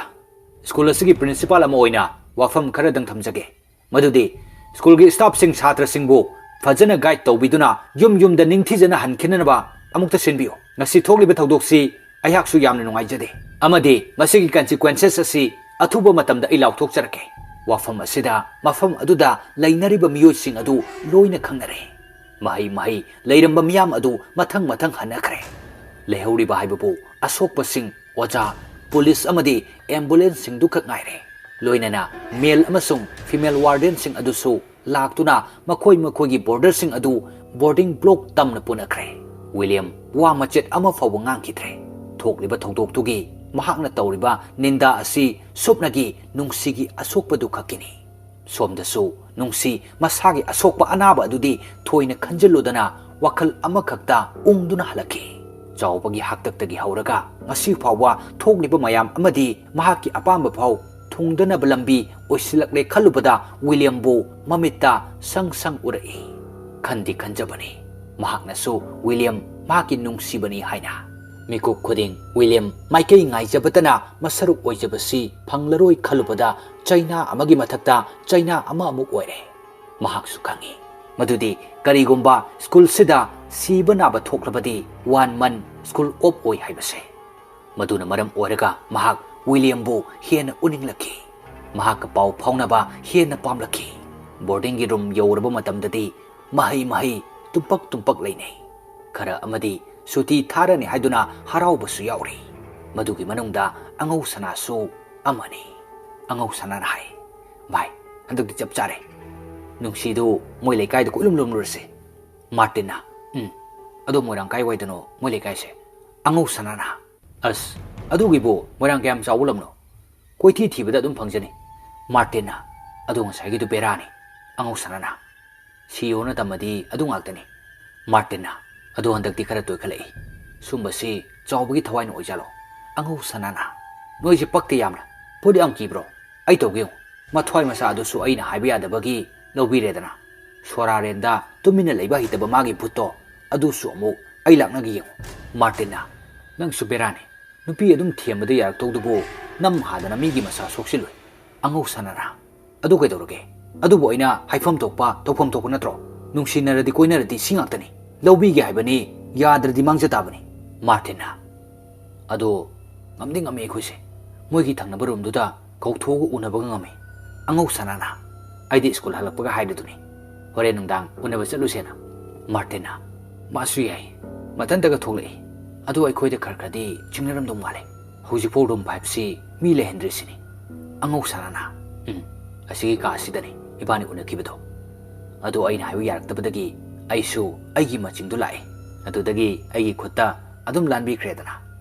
ꯁ꯭ꯀꯨꯜ ꯑꯁꯤꯒꯤ ꯄ꯭ꯔꯤꯟꯁꯤꯄꯥꯜ ꯑꯃ ꯑꯣꯏꯅ ꯋꯥꯐꯝ ꯈꯔꯗꯪ ꯊꯝꯖꯒꯦ꯫ ꯃꯗꯨꯗꯤ ꯁ꯭ꯀꯨꯜꯒꯤ ꯁ꯭ꯇꯥꯐꯁꯤꯡ ꯁꯥꯇ꯭ꯔꯁꯤꯡꯕꯨ ꯐꯖꯅ ꯒꯥꯏꯗ ꯇꯧꯕꯤꯗꯨꯅ ꯌꯨꯝ ꯌꯨꯝꯗ ꯅꯤꯡꯊꯤꯖꯅ ꯍꯟꯈꯤꯅꯅꯕ ꯑꯃꯨꯛꯇ ꯁꯤꯟꯕꯤꯌꯨ꯫ ꯉꯁꯤ ꯊꯣꯛꯂꯤꯕ ꯊꯧꯗꯣꯛꯁꯤ ꯑꯩꯍꯥꯛꯁꯨ ꯌꯥꯝꯅ ꯅꯨꯡꯉꯥꯏꯖꯗꯦ, ꯑꯃꯗꯤ ꯃꯁꯤꯒꯤ ꯀꯟꯁꯤꯀ꯭ꯋꯦꯟꯁꯦꯁ ꯑꯁꯤ ꯑꯊꯨꯕ ꯃꯇꯝꯗ ꯑꯩ ꯂꯥꯎꯊꯣꯛꯆꯔꯛꯀꯦ꯫ ꯋꯥꯐꯝ ꯑꯁꯤꯗ ꯃꯐꯝ ꯑꯗꯨꯗ ꯂꯩꯅꯔꯤꯕ ꯃꯤꯑꯣꯏꯁꯤꯡ ꯑꯗꯨ ꯂꯣꯏꯅ ꯈꯪꯅꯔꯦ꯫ ꯃꯍꯩ ꯃꯍꯩ ꯂꯩꯔꯝꯕ ꯃꯤꯌꯥꯝ ꯑꯗꯨ ꯃꯊꯪ ꯃꯊꯪ ꯍꯟꯅꯈ꯭ꯔꯦ꯫ ꯂꯩꯍꯧꯔꯤꯕ ꯍꯥꯏꯕꯕꯨ ꯑꯁꯣꯛꯄꯁꯤꯡ, ꯑꯣꯖꯥ, ꯄꯨꯂꯤꯁ ꯑꯃꯗꯤ ꯑꯦꯝꯕꯨꯂꯦꯟꯁꯁꯤꯡꯗꯨꯈꯛ ꯉꯥꯏꯔꯦ꯫ ꯂꯣꯏꯅꯅ ꯃꯦꯜ ꯑꯃꯁꯨꯡ ꯐꯤꯃꯦꯜ ꯋꯥꯔꯗꯦꯟꯁꯤꯡ ꯑꯗꯨꯁꯨ ꯂꯥꯛꯇꯨꯅ ꯃꯈꯣꯏ ꯃꯈꯣꯏꯒꯤ ꯕꯣꯔꯗꯔꯁꯤꯡ ꯑꯗꯨ ꯕꯣꯔꯗꯤꯡ ꯕ꯭ꯂꯣꯛ ꯇꯝꯅ ꯄꯨꯅꯈ꯭ꯔꯦ꯫ ꯋꯤꯂꯤꯌꯝ ꯋꯥ ꯃꯆꯦꯠ ꯑꯃ ꯐꯥꯎꯕ ꯉꯥꯡꯈꯤꯗ꯭ꯔꯦ꯫ ꯊꯣꯛꯂꯤꯕ ꯊꯧꯗꯣꯛꯇꯨꯒꯤ ꯃꯍꯥꯛꯅ ꯇꯧꯔꯤꯕ ꯅꯤꯟꯗꯥ ꯑꯁꯤ ꯁꯨꯞꯅꯒꯤ ꯅꯨꯡꯁꯤꯒꯤ ꯑꯁꯣꯛꯄꯗꯨ ꯈꯛꯀꯤꯅꯤ꯫ ꯁꯣꯝꯗꯁꯨ ꯅꯨꯡꯁꯤ ꯃꯁꯥꯒꯤ ꯑꯁꯣꯛꯄ ꯑꯅꯥꯕ ꯑꯗꯨꯗꯤ ꯊꯣꯏꯅ ꯈꯟꯖꯤꯜꯂꯨꯗꯅ ꯋꯥꯈꯜ ꯑꯃꯈꯛꯇ ꯎꯪꯗꯨꯅ ꯍꯜꯂꯛꯈꯤ꯫ ꯆꯥꯎꯕꯒꯤ ꯍꯥꯛꯇꯛꯇꯒꯤ ꯍꯧꯔꯒ ꯉꯁꯤ ꯐꯥꯎꯕ ꯊꯣꯛꯂꯤꯕ ꯃꯌꯥꯝ ꯑꯃꯗꯤ ꯃꯍꯥꯛꯀꯤ ꯑꯄꯥꯝꯕ ꯐꯥꯎ ꯊꯨꯡꯗꯅꯕ ꯂꯝꯕꯤ ꯑꯣꯏꯁꯤꯜꯂꯛꯂꯦ ꯈꯜꯂꯨꯕꯗ ꯋꯤꯂꯤꯌꯝꯕꯨ ꯃꯃꯤꯠꯇ ꯁꯪ ꯁꯪ ꯎꯔꯛꯏ꯫ ꯈꯟꯗꯤ ꯈꯟꯖꯕꯅꯤ, ꯃꯍꯥꯛꯅꯁꯨ ꯋꯤꯂꯤꯌꯝ ꯃꯍꯥꯛꯀꯤ ꯅꯨꯡꯁꯤꯕꯅꯤ ꯍꯥꯏꯅ꯫ ꯃꯤꯀꯨꯞ ꯈꯨꯗꯤꯡ ꯋꯤꯂꯤꯌꯝ ꯃꯥꯏꯀꯩ ꯉꯥꯏꯖꯕꯇꯅ ꯃꯁꯔꯨꯛ ꯑꯣꯏꯖꯕꯁꯤ ꯐꯪꯂꯔꯣꯏ ꯈꯜꯂꯨꯕꯗ ꯆꯩꯅꯥ ꯑꯃꯒꯤ ꯃꯊꯛꯇ ꯆꯩꯅꯥ ꯑꯃ ꯑꯃꯨꯛ ꯑꯣꯏꯔꯦ꯫ ꯃꯍꯥꯛꯁꯨ ꯈꯪꯏ ꯃꯗꯨꯗꯤ ꯀꯔꯤꯒꯨꯝꯕ ꯁ꯭ꯀꯨꯜꯁꯤꯗ ꯁꯤꯕ ꯅꯥꯕ ꯊꯣꯛꯂꯕꯗꯤ ꯋꯥꯟ ꯃꯟ ꯁ꯭ꯀꯨꯜ ꯑꯣꯐ ꯑꯣꯏ ꯍꯥꯏꯕꯁꯦ꯫ ꯃꯗꯨꯅ ꯃꯔꯝ ꯑꯣꯏꯔꯒ ꯃꯍꯥꯛ ꯋꯤꯂꯤꯌꯝꯕꯨ ꯍꯦꯟꯅ ꯎꯅꯤꯡꯂꯛꯈꯤ꯫ ꯃꯍꯥꯛꯀ ꯄꯥꯎ ꯐꯥꯎꯅꯕ ꯍꯦꯟꯅ ꯄꯥꯝꯂꯛꯈꯤ꯫ ꯕꯣꯔꯗꯤꯡꯒꯤ ꯔꯨꯝ ꯌꯧꯔꯕ ꯃꯇꯝꯗꯗꯤ ꯃꯍꯩ ꯃꯍꯩ ꯇꯨꯝꯄꯛ ꯇꯨꯝꯄꯛ ꯂꯩꯅꯩ꯫ ꯈꯔ ꯑꯃꯗꯤ ꯁꯨꯇꯤ ꯊꯥꯔꯅꯤ ꯍꯥꯏꯗꯨꯅ ꯍꯔꯥꯎꯕꯁꯨ ꯌꯥꯎꯔꯤ꯫ ꯃꯗꯨꯒꯤ ꯃꯅꯨꯡꯗ ꯑꯉꯧ ꯁꯅꯥꯁꯨ ꯑꯃꯅꯤ꯫ ꯑꯉꯧ ꯁꯅꯥꯅ ꯍꯥꯏ, "ꯚꯥꯏ, ꯍꯟꯗꯛꯇꯤ ꯆꯞ ꯆꯥꯔꯦ꯫ ꯅꯨꯡꯁꯤꯗꯨ ꯃꯣꯏ ꯂꯩꯀꯥꯏꯗ ꯀꯣꯏꯂꯨꯝ ꯂꯨꯝꯂꯨꯔꯁꯦ꯫" ꯃꯥꯔꯇꯤꯟꯅ, "ꯎꯝ, ꯑꯗꯣ ꯃꯣꯏꯔꯥꯡ ꯀꯥꯏꯋꯥꯏꯗꯅꯣ ꯃꯣꯏ ꯂꯩꯀꯥꯏꯁꯦ?" ꯑꯉꯧ ꯁꯅꯥꯅ, "ꯑꯁ, ꯑꯗꯨꯒꯤꯕꯨ ꯃꯣꯏꯔꯥꯡ ꯀꯌꯥꯝ ꯆꯥꯎꯕ ꯂꯝꯅꯣ? ꯀꯣꯏꯊꯤ ꯊꯤꯕꯗ ꯑꯗꯨꯝ ꯐꯪꯖꯅꯤ꯫" ꯃꯥꯔꯇꯤꯟꯅ, "ꯑꯗꯣ ꯉꯁꯥꯏꯒꯤꯗꯨ ꯕꯦꯔꯥꯅꯤ꯫" ꯑꯉꯧ ꯁꯅꯥꯅ, "ꯁꯤꯌꯣꯅ ꯇꯝꯃꯗꯤ ꯑꯗꯨ ꯉꯥꯛꯇꯅꯤ꯫" ꯃꯥꯔꯇꯤꯟꯅ, "ꯑꯗꯣ ꯍꯟꯗꯛꯇꯤ ꯈꯔ ꯇꯣꯏꯈꯠꯂꯛꯏ꯫ ꯁꯨꯝꯕꯁꯤ ꯆꯥꯎꯕꯒꯤ ꯊꯋꯥꯏꯅ ꯑꯣꯏꯖꯥꯠꯂꯣ?" ꯑꯉꯧ ꯁꯅꯥꯅ, "ꯅꯣꯏꯁꯦ ꯄꯛꯇꯦ ꯌꯥꯝꯅ꯫ ꯄꯣꯠ ꯌꯥꯝ ꯀꯤꯕ꯭ꯔꯣ? ꯑꯩ ꯇꯧꯒꯦ ꯌꯦꯡꯉꯨ꯫" ꯃꯊ꯭ꯋꯥꯏ ꯃꯆꯥ ꯑꯗꯨꯁꯨ ꯑꯩꯅ ꯍꯥꯏꯕ ꯌꯥꯗꯕꯒꯤ ꯂꯧꯕꯤꯔꯦꯗꯅ꯫ ꯁꯣꯔꯥꯔꯦꯟꯗ ꯇꯨꯃꯤꯟꯅ ꯂꯩꯕ ꯍꯩꯇꯕ ꯃꯥꯒꯤ ꯚꯨꯠꯇꯣ ꯑꯗꯨꯁꯨ ꯑꯃꯨꯛ ꯑꯩ ꯂꯥꯛꯅꯒꯦ ꯌꯦꯡꯉꯨ꯫ ꯃꯥꯔꯇꯤꯟꯅ, "ꯅꯪꯁꯨ ꯕꯦꯔꯥꯅꯤ꯫ ꯅꯨꯄꯤ ꯑꯗꯨꯝ ꯊꯦꯝꯕꯗ ꯌꯥꯔꯛꯇꯧꯗꯨꯕꯨ ꯅꯝ ꯍꯥꯗꯅ ꯃꯤꯒꯤ ꯃꯁꯥ ꯁꯣꯛꯆꯤꯜꯂꯨꯏ꯫ ꯑꯉꯧ ꯁꯅꯥꯅ꯫ ꯑꯗꯨ ꯀꯩꯗꯧꯔꯒꯦ? ꯑꯗꯨꯕꯨ ꯑꯩꯅ ꯍꯥꯏꯐꯝ ꯊꯣꯛꯄ, ꯇꯧꯐꯝ ꯊꯣꯛꯄ ꯅꯠꯇ꯭ꯔꯣ? ꯅꯨꯡꯁꯤꯅꯔꯗꯤ ꯀꯣꯏꯅꯔꯗꯤ ꯁꯤ ꯉꯥꯛꯇꯅꯤ꯫ ꯂꯧꯕꯤꯒꯦ ꯍꯥꯏꯕꯅꯤ, ꯌꯥꯗ꯭ꯔꯗꯤ ꯃꯥꯡꯖ ꯇꯥꯕꯅꯤ꯫" ꯃꯥꯔꯇꯤꯟꯅ꯫ "ꯑꯗꯣ ꯉꯝꯗꯤ ꯉꯝꯃꯤ ꯑꯩꯈꯣꯏꯁꯦ꯫ ꯃꯣꯏꯒꯤ ꯊꯪꯅꯕ ꯔꯨꯝꯗꯨꯗ ꯀꯧꯊꯣꯛꯑꯒ ꯎꯅꯕꯒ ꯉꯝꯃꯤ꯫" ꯑꯉꯧ ꯁꯅꯥꯅ꯫ "ꯑꯩꯗꯤ ꯁ꯭ꯀꯨꯜ ꯍꯜꯂꯛꯄꯒ ꯍꯥꯏꯔꯗꯨꯅꯤ꯫ ꯍꯣꯔꯦꯟ ꯅꯨꯡꯗꯥꯡ ꯎꯅꯕ ꯆꯠꯂꯨꯁꯦꯅ꯫" ꯃꯥꯔꯇꯤꯟꯅ꯫ "ꯃꯥꯁꯨ ꯌꯥꯏ꯫ ꯃꯊꯟꯇꯒ ꯊꯣꯛꯂꯛꯏ꯫ ꯑꯗꯣ ꯑꯩꯈꯣꯏꯗ ꯈꯔ ꯈꯔꯗꯤ ꯆꯤꯡꯅꯔꯝꯗꯧ ꯃꯥꯜꯂꯦ꯫ ꯍꯧꯖꯤꯛꯐꯥꯎ ꯔꯨꯝ ꯐꯥꯏꯚꯁꯤ ꯃꯤ ꯂꯩꯍꯟꯗ꯭ꯔꯤꯁꯤꯅꯤ꯫" ꯑꯉꯧ ꯁꯅꯥꯅ꯫ "ꯎꯝ, ꯑꯁꯤꯒꯤ ꯀꯥ ꯑꯁꯤꯗꯅꯤ ꯏꯕꯥꯅꯤ ꯎꯅꯈꯤꯕꯗꯣ꯫ ꯑꯗꯣ ꯑꯩꯅ ꯍꯥꯏꯕ ꯌꯥꯔꯛꯇꯕꯗꯒꯤ ꯑꯩꯁꯨ ꯑꯩꯒꯤ ꯃꯆꯤꯡꯗꯣ ꯂꯥꯛꯏ꯫ ꯑꯗꯨꯗꯒꯤ ꯑꯩꯒꯤ ꯈꯨꯠꯇ ꯑꯗꯨꯝ ꯂꯥꯟꯕꯤꯈ꯭ꯔꯦꯗꯅ꯫"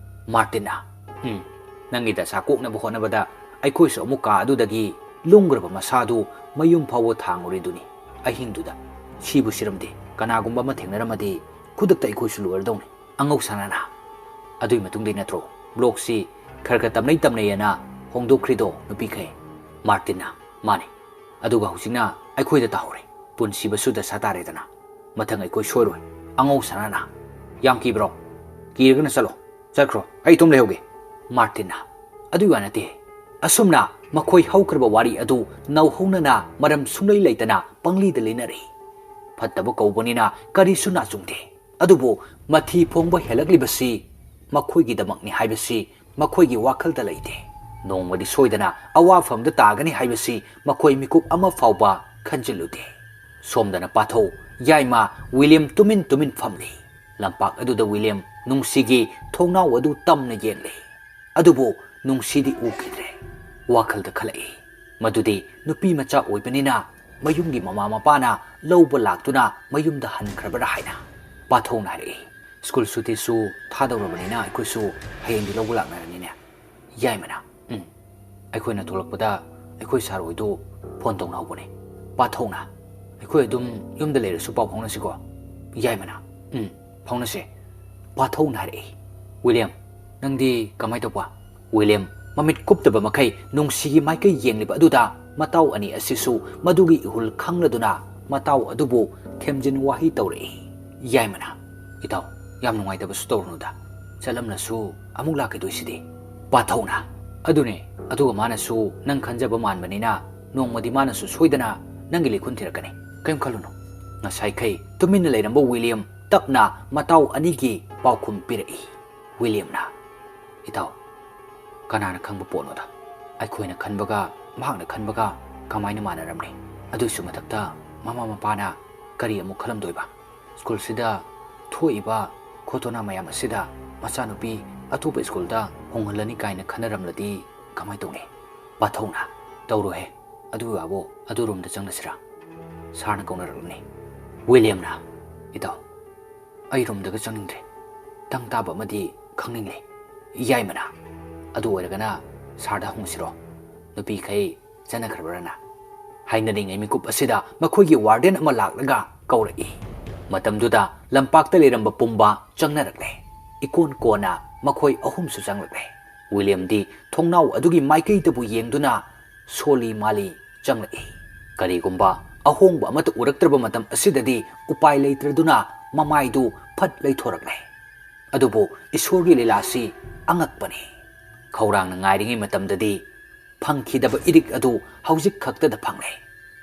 ꯃꯥꯔꯇꯤꯟꯅ꯫ "ꯎꯝ, ꯅꯪꯒꯤ ꯗꯁꯥ ꯀꯣꯛꯅꯕ ꯍꯣꯠꯅꯕꯗ ꯑꯩꯈꯣꯏꯁꯨ ꯑꯃꯨꯛ ꯀꯥ ꯑꯗꯨꯗꯒꯤ ꯂꯨꯝꯈ꯭ꯔꯕ ꯃꯁꯥꯗꯨ ꯃꯌꯨꯝ ꯐꯥꯎꯕ ꯊꯥꯡꯉꯨꯔꯤꯗꯨꯅꯤ ꯑꯍꯤꯡꯗꯨꯗ꯫ ꯁꯤꯕꯨ ꯁꯤꯔꯝꯗꯦ, ꯀꯅꯥꯒꯨꯝꯕ ꯑꯃ ꯊꯦꯡꯅꯔꯝꯃꯗꯤ ꯈꯨꯗꯛꯇ ꯑꯩꯈꯣꯏꯁꯨ ꯂꯣꯏꯔꯗꯧꯅꯤ꯫" ꯑꯉꯧ ꯁꯅꯥꯅ꯫ "ꯑꯗꯨꯏ ꯃꯇꯨꯡꯗꯩ ꯅꯠꯇ꯭ꯔꯣ ꯕ꯭ꯂꯣꯛꯁꯤ ꯈꯔ ꯈꯔ ꯇꯝꯅꯩ ꯇꯝꯅꯩꯑꯅ ꯍꯣꯡꯗꯣꯛꯈ꯭ꯔꯤꯗꯣ ꯅꯨꯄꯤꯈꯩ?" ꯃꯥꯔꯇꯤꯟꯅ꯫ "ꯃꯥꯅꯤ꯫ ꯑꯗꯨꯒ ꯍꯧꯖꯤꯛꯅ ꯑꯩꯈꯣꯏꯗ ꯇꯥꯍꯧꯔꯦ꯫ ꯄꯨꯟꯁꯤꯕꯁꯨ ꯗꯁꯥ ꯇꯥꯔꯦꯗꯅ꯫ ꯃꯊꯪ ꯑꯩꯈꯣꯏ ꯁꯣꯏꯔꯣꯏ꯫" ꯑꯉꯧ ꯁꯅꯥꯅ꯫ "ꯌꯥꯝ ꯀꯤꯕ꯭ꯔꯣ? ꯀꯤꯔꯒꯅ ꯆꯠꯂꯣ꯫ ꯆꯠꯈ꯭ꯔꯣ, ꯑꯩ ꯏꯇꯣꯝ ꯂꯩꯍꯧꯒꯦ꯫" ꯃꯥꯔꯇꯤꯟꯅ꯫ "ꯑꯗꯨꯒꯤ ꯋꯥ ꯅꯠꯇꯦ꯫ ꯑꯁꯨꯝꯅ ꯃꯈꯣꯏ ꯍꯧꯈ꯭ꯔꯕ ꯋꯥꯔꯤ ꯑꯗꯨ ꯅꯧꯍꯧꯅꯅ ꯃꯔꯝ ꯁꯨꯡꯂꯩ ꯂꯩꯇꯅ ꯄꯪꯂꯤꯗ ꯂꯤꯅꯔꯤ꯫ ꯐꯠꯇꯕ ꯀꯧꯕꯅꯤꯅ ꯀꯔꯤꯁꯨ ꯅꯥꯆꯨꯡꯗꯦ꯫ ꯑꯗꯨꯕꯨ ꯃꯊꯤ ꯐꯣꯡꯕ ꯍꯦꯜꯂꯛꯂꯤꯕꯁꯤ ꯃꯈꯣꯏꯒꯤꯗꯃꯛꯅꯤ ꯍꯥꯏꯕꯁꯤ ꯃꯈꯣꯏꯒꯤ ꯋꯥꯈꯜꯗ ꯂꯩꯇꯦ꯫ ꯅꯣꯡꯃꯗꯤ ꯁꯣꯏꯗꯅ ꯑꯋꯥꯐꯝꯗ ꯇꯥꯒꯅꯤ ꯍꯥꯏꯕꯁꯤ ꯃꯈꯣꯏ ꯃꯤꯀꯨꯞ ꯑꯃ ꯐꯥꯎꯕ ꯈꯟꯖꯤꯜꯂꯨꯗꯦ꯫" ꯁꯣꯝꯗꯅ ꯄꯥꯊꯧ, ꯌꯥꯏꯃ, ꯋꯤꯂꯤꯌꯝ ꯇꯨꯃꯤꯟ ꯇꯨꯃꯤꯟ ꯐꯝꯂꯤ꯫ ꯂꯝꯄꯥꯛ ꯑꯗꯨꯗ ꯋꯤꯂꯤꯌꯝ ꯅꯨꯡꯁꯤꯒꯤ ꯊꯣꯡꯅꯥꯎ ꯑꯗꯨ ꯇꯝꯅ ꯌꯦꯡꯂꯤ꯫ ꯑꯗꯨꯕꯨ ꯅꯨꯡꯁꯤꯗꯤ ꯎꯈꯤꯗ꯭ꯔꯦ꯫ ꯋꯥꯈꯜꯗ ꯈꯜꯂꯛꯏ ꯃꯗꯨꯗꯤ ꯅꯨꯄꯤ ꯃꯆꯥ ꯑꯣꯏꯕꯅꯤꯅ ꯃꯌꯨꯝꯒꯤ ꯃꯃꯥ ꯃꯄꯥꯅ ꯂꯧꯕ ꯂꯥꯛꯇꯨꯅ ꯃꯌꯨꯝꯗ ꯍꯟꯈ꯭ꯔꯕꯔꯥ ꯍꯥꯏꯅ꯫ ꯄꯥꯊꯧꯅ ꯍꯥꯏꯔꯛꯏ, "ꯁ꯭ꯀꯨꯜ ꯁꯨꯇꯤꯁꯨ ꯊꯥꯗꯧꯔꯕꯅꯤꯅ ꯑꯩꯈꯣꯏꯁꯨ ꯍꯌꯦꯡꯗꯤ ꯂꯧꯕ ꯂꯥꯛꯅꯔꯅꯤꯅꯦ꯫" ꯌꯥꯏꯃꯅ, "ꯎꯝ, ꯑꯩꯈꯣꯏꯅ ꯊꯣꯛꯂꯛꯄꯗ ꯑꯩꯈꯣꯏ ꯁꯥꯔ ꯍꯣꯏꯗꯨ ꯐꯣꯟ ꯇꯧꯅꯍꯧꯕꯅꯦ꯫" ꯄꯥꯊꯧꯅ, "ꯑꯩꯈꯣꯏ ꯑꯗꯨꯝ ꯌꯨꯝꯗ ꯂꯩꯔꯁꯨ ꯄꯥꯎ ꯐꯥꯎꯅꯁꯤꯀꯣ꯫" ꯌꯥꯏꯃꯅ, "ꯎꯝ, ꯐꯥꯎꯅꯁꯦ꯫" ꯄꯥꯊꯧꯅ ꯍꯥꯏꯔꯛꯏ, "ꯋꯤꯂꯤꯌꯝ, ꯅꯪꯗꯤ ꯀꯃꯥꯏ ꯇꯧꯕ?" ꯋꯤꯂꯤꯌꯝ, ꯃꯃꯤꯠ ꯀꯨꯞꯇꯕ ꯃꯈꯩ ꯅꯨꯡꯁꯤꯒꯤ ꯃꯥꯏꯀꯩ ꯌꯦꯡꯂꯤꯕ ꯑꯗꯨꯗ ꯃꯇꯥꯎ ꯑꯅꯤ ꯑꯁꯤꯁꯨ ꯃꯗꯨꯒꯤ ꯏꯍꯨꯜ ꯈꯪꯂꯗꯨꯅ ꯃꯇꯥꯎ ꯑꯗꯨꯕꯨ ꯊꯦꯝꯖꯤꯟ ꯋꯥꯍꯩ ꯇꯧꯔꯛꯏ꯫ ꯌꯥꯏꯃꯅ, "ꯏꯇꯥꯎ, ꯌꯥꯝ ꯅꯨꯡꯉꯥꯏꯇꯕꯁꯨ ꯇꯧꯔꯨꯅꯨꯗ꯫ ꯆꯠꯂꯝꯂꯁꯨ ꯑꯃꯨꯛ ꯂꯥꯛꯈꯤꯗꯣꯏꯁꯤꯗꯤ?" ꯄꯥꯊꯧꯅ, "ꯑꯗꯨꯅꯦ, ꯑꯗꯨꯒ ꯃꯥꯅꯁꯨ ꯅꯪ ꯈꯟꯖꯕ ꯃꯥꯟꯕꯅꯤꯅ ꯅꯣꯡꯃꯗꯤ ꯃꯥꯅꯁꯨ ꯁꯣꯏꯗꯅ ꯅꯪꯒꯤ ꯂꯤꯈꯨꯟ ꯊꯤꯔꯛꯀꯅꯤ꯫ ꯀꯔꯤꯝ ꯈꯜꯂꯨꯅꯨ꯫ ꯉꯁꯥꯏꯈꯩ ꯇꯨꯃꯤꯟꯅ ꯂꯩꯔꯝꯕ ꯋꯤꯂꯤꯌꯝ ꯇꯞꯅ ꯃꯇꯥꯎ ꯑꯅꯤꯒꯤ ꯄꯥꯎꯈꯨꯝ ꯄꯤꯔꯛꯏ꯫" ꯋꯤꯂꯤꯌꯝꯅ, "ꯏꯇꯥꯎ, ꯀꯅꯥꯅ ꯈꯪꯕ ꯄꯣꯠꯅꯣꯗ? ꯑꯩꯈꯣꯏꯅ ꯈꯟꯕꯒ ꯃꯍꯥꯛꯅ ꯈꯟꯕꯒ ꯀꯃꯥꯏꯅ ꯃꯥꯟꯅꯔꯝꯅꯤ? ꯑꯗꯨꯒꯤꯁꯨ ꯃꯊꯛꯇ ꯃꯃꯥ ꯃꯄꯥꯅ ꯀꯔꯤ ꯑꯃꯨꯛ ꯈꯜꯂꯝꯗꯣꯏꯕ? ꯁ꯭ꯀꯨꯜꯁꯤꯗ ꯊꯣꯛꯏꯕ ꯈꯣꯇꯣꯅꯥ ꯃꯌꯥꯝ ꯑꯁꯤꯗ ꯃꯆꯥꯅꯨꯄꯤ ꯑꯇꯣꯞꯄ ꯁ꯭ꯀꯨꯜꯗ ꯍꯣꯡꯍꯜꯂꯅꯤ ꯀꯥꯏꯅ ꯈꯟꯅꯔꯝꯂꯗꯤ ꯀꯃꯥꯏ ꯇꯧꯅꯤ?" ꯄꯥꯊꯧꯅ, "ꯇꯧꯔꯣꯍꯦ꯫ ꯑꯗꯨꯒꯤ ꯋꯥꯕꯨ ꯑꯗꯨ ꯔꯨꯝꯗ ꯆꯪꯂꯁꯤꯔꯥ?" ꯁꯥꯔꯅ ꯀꯧꯅꯔꯛꯂꯅꯤ꯫ ꯋꯤꯂꯤꯌꯝꯅ, "ꯏꯇꯥꯎ, ꯑꯩ ꯔꯨꯝꯗꯒ ꯆꯪꯅꯤꯡꯗ꯭ꯔꯦ꯫ ꯇꯪ ꯇꯥꯕ ꯑꯃꯗꯤ ꯈꯪꯅꯤꯡꯂꯦ꯫" ꯌꯥꯏꯃꯅ, "ꯑꯗꯨ ꯑꯣꯏꯔꯒꯅ ꯁꯥꯔꯗ ꯍꯪꯉꯨꯁꯤꯔꯣ? ꯅꯨꯄꯤꯈꯩ ꯆꯠꯅꯈ꯭ꯔꯕ꯭ꯔꯅ?" ꯍꯥꯏꯅꯔꯤꯉꯩ ꯃꯤꯀꯨꯞ ꯑꯁꯤꯗ ꯃꯈꯣꯏꯒꯤ ꯋꯥꯔꯗꯦꯟ ꯑꯃ ꯂꯥꯛꯂꯒ ꯀꯧꯔꯛꯏ꯫ ꯃꯇꯝꯗꯨꯗ ꯂꯝꯄꯥꯛꯇ ꯂꯩꯔꯝꯕ ꯄꯨꯝꯕ ꯆꯪꯅꯔꯛꯂꯦ꯫ ꯏꯀꯣꯟ ꯀꯣꯟꯅ ꯃꯈꯣꯏ ꯑꯍꯨꯝꯁꯨ ꯆꯪꯂꯛꯂꯦ꯫ ꯋꯤꯂꯤꯌꯝꯗꯤ ꯊꯣꯡꯅꯥꯎ ꯑꯗꯨꯒꯤ ꯃꯥꯏꯀꯩꯗꯕꯨ ꯌꯦꯡꯗꯨꯅ ꯁꯣꯜꯂꯤ ꯃꯥꯜꯂꯤ ꯆꯪꯂꯛꯏ꯫ ꯀꯔꯤꯒꯨꯝꯕ ꯑꯍꯣꯡꯕ ꯑꯃꯠꯇ ꯎꯔꯛꯇ꯭ꯔꯕ ꯃꯇꯝ ꯑꯁꯤꯗꯗꯤ ꯎꯄꯥꯏ ꯂꯩꯇ꯭ꯔꯗꯨꯅ ꯃꯃꯥꯏꯗꯨ ꯐꯠ ꯂꯩꯊꯣꯔꯛꯂꯦ꯫ ꯑꯗꯨꯕꯨ ꯏꯁꯣꯔꯒꯤ ꯂꯤꯂꯥꯁꯤ ꯑꯉꯛꯄꯅꯤ꯫ ꯈꯧꯔꯥꯡꯅ ꯉꯥꯏꯔꯤꯉꯩ ꯃꯇꯝꯗꯗꯤ ꯐꯪꯈꯤꯗꯕ ꯏꯔꯤꯛ ꯑꯗꯨ ꯍꯧꯖꯤꯛ ꯈꯛꯇꯗ ꯐꯪꯂꯦ꯫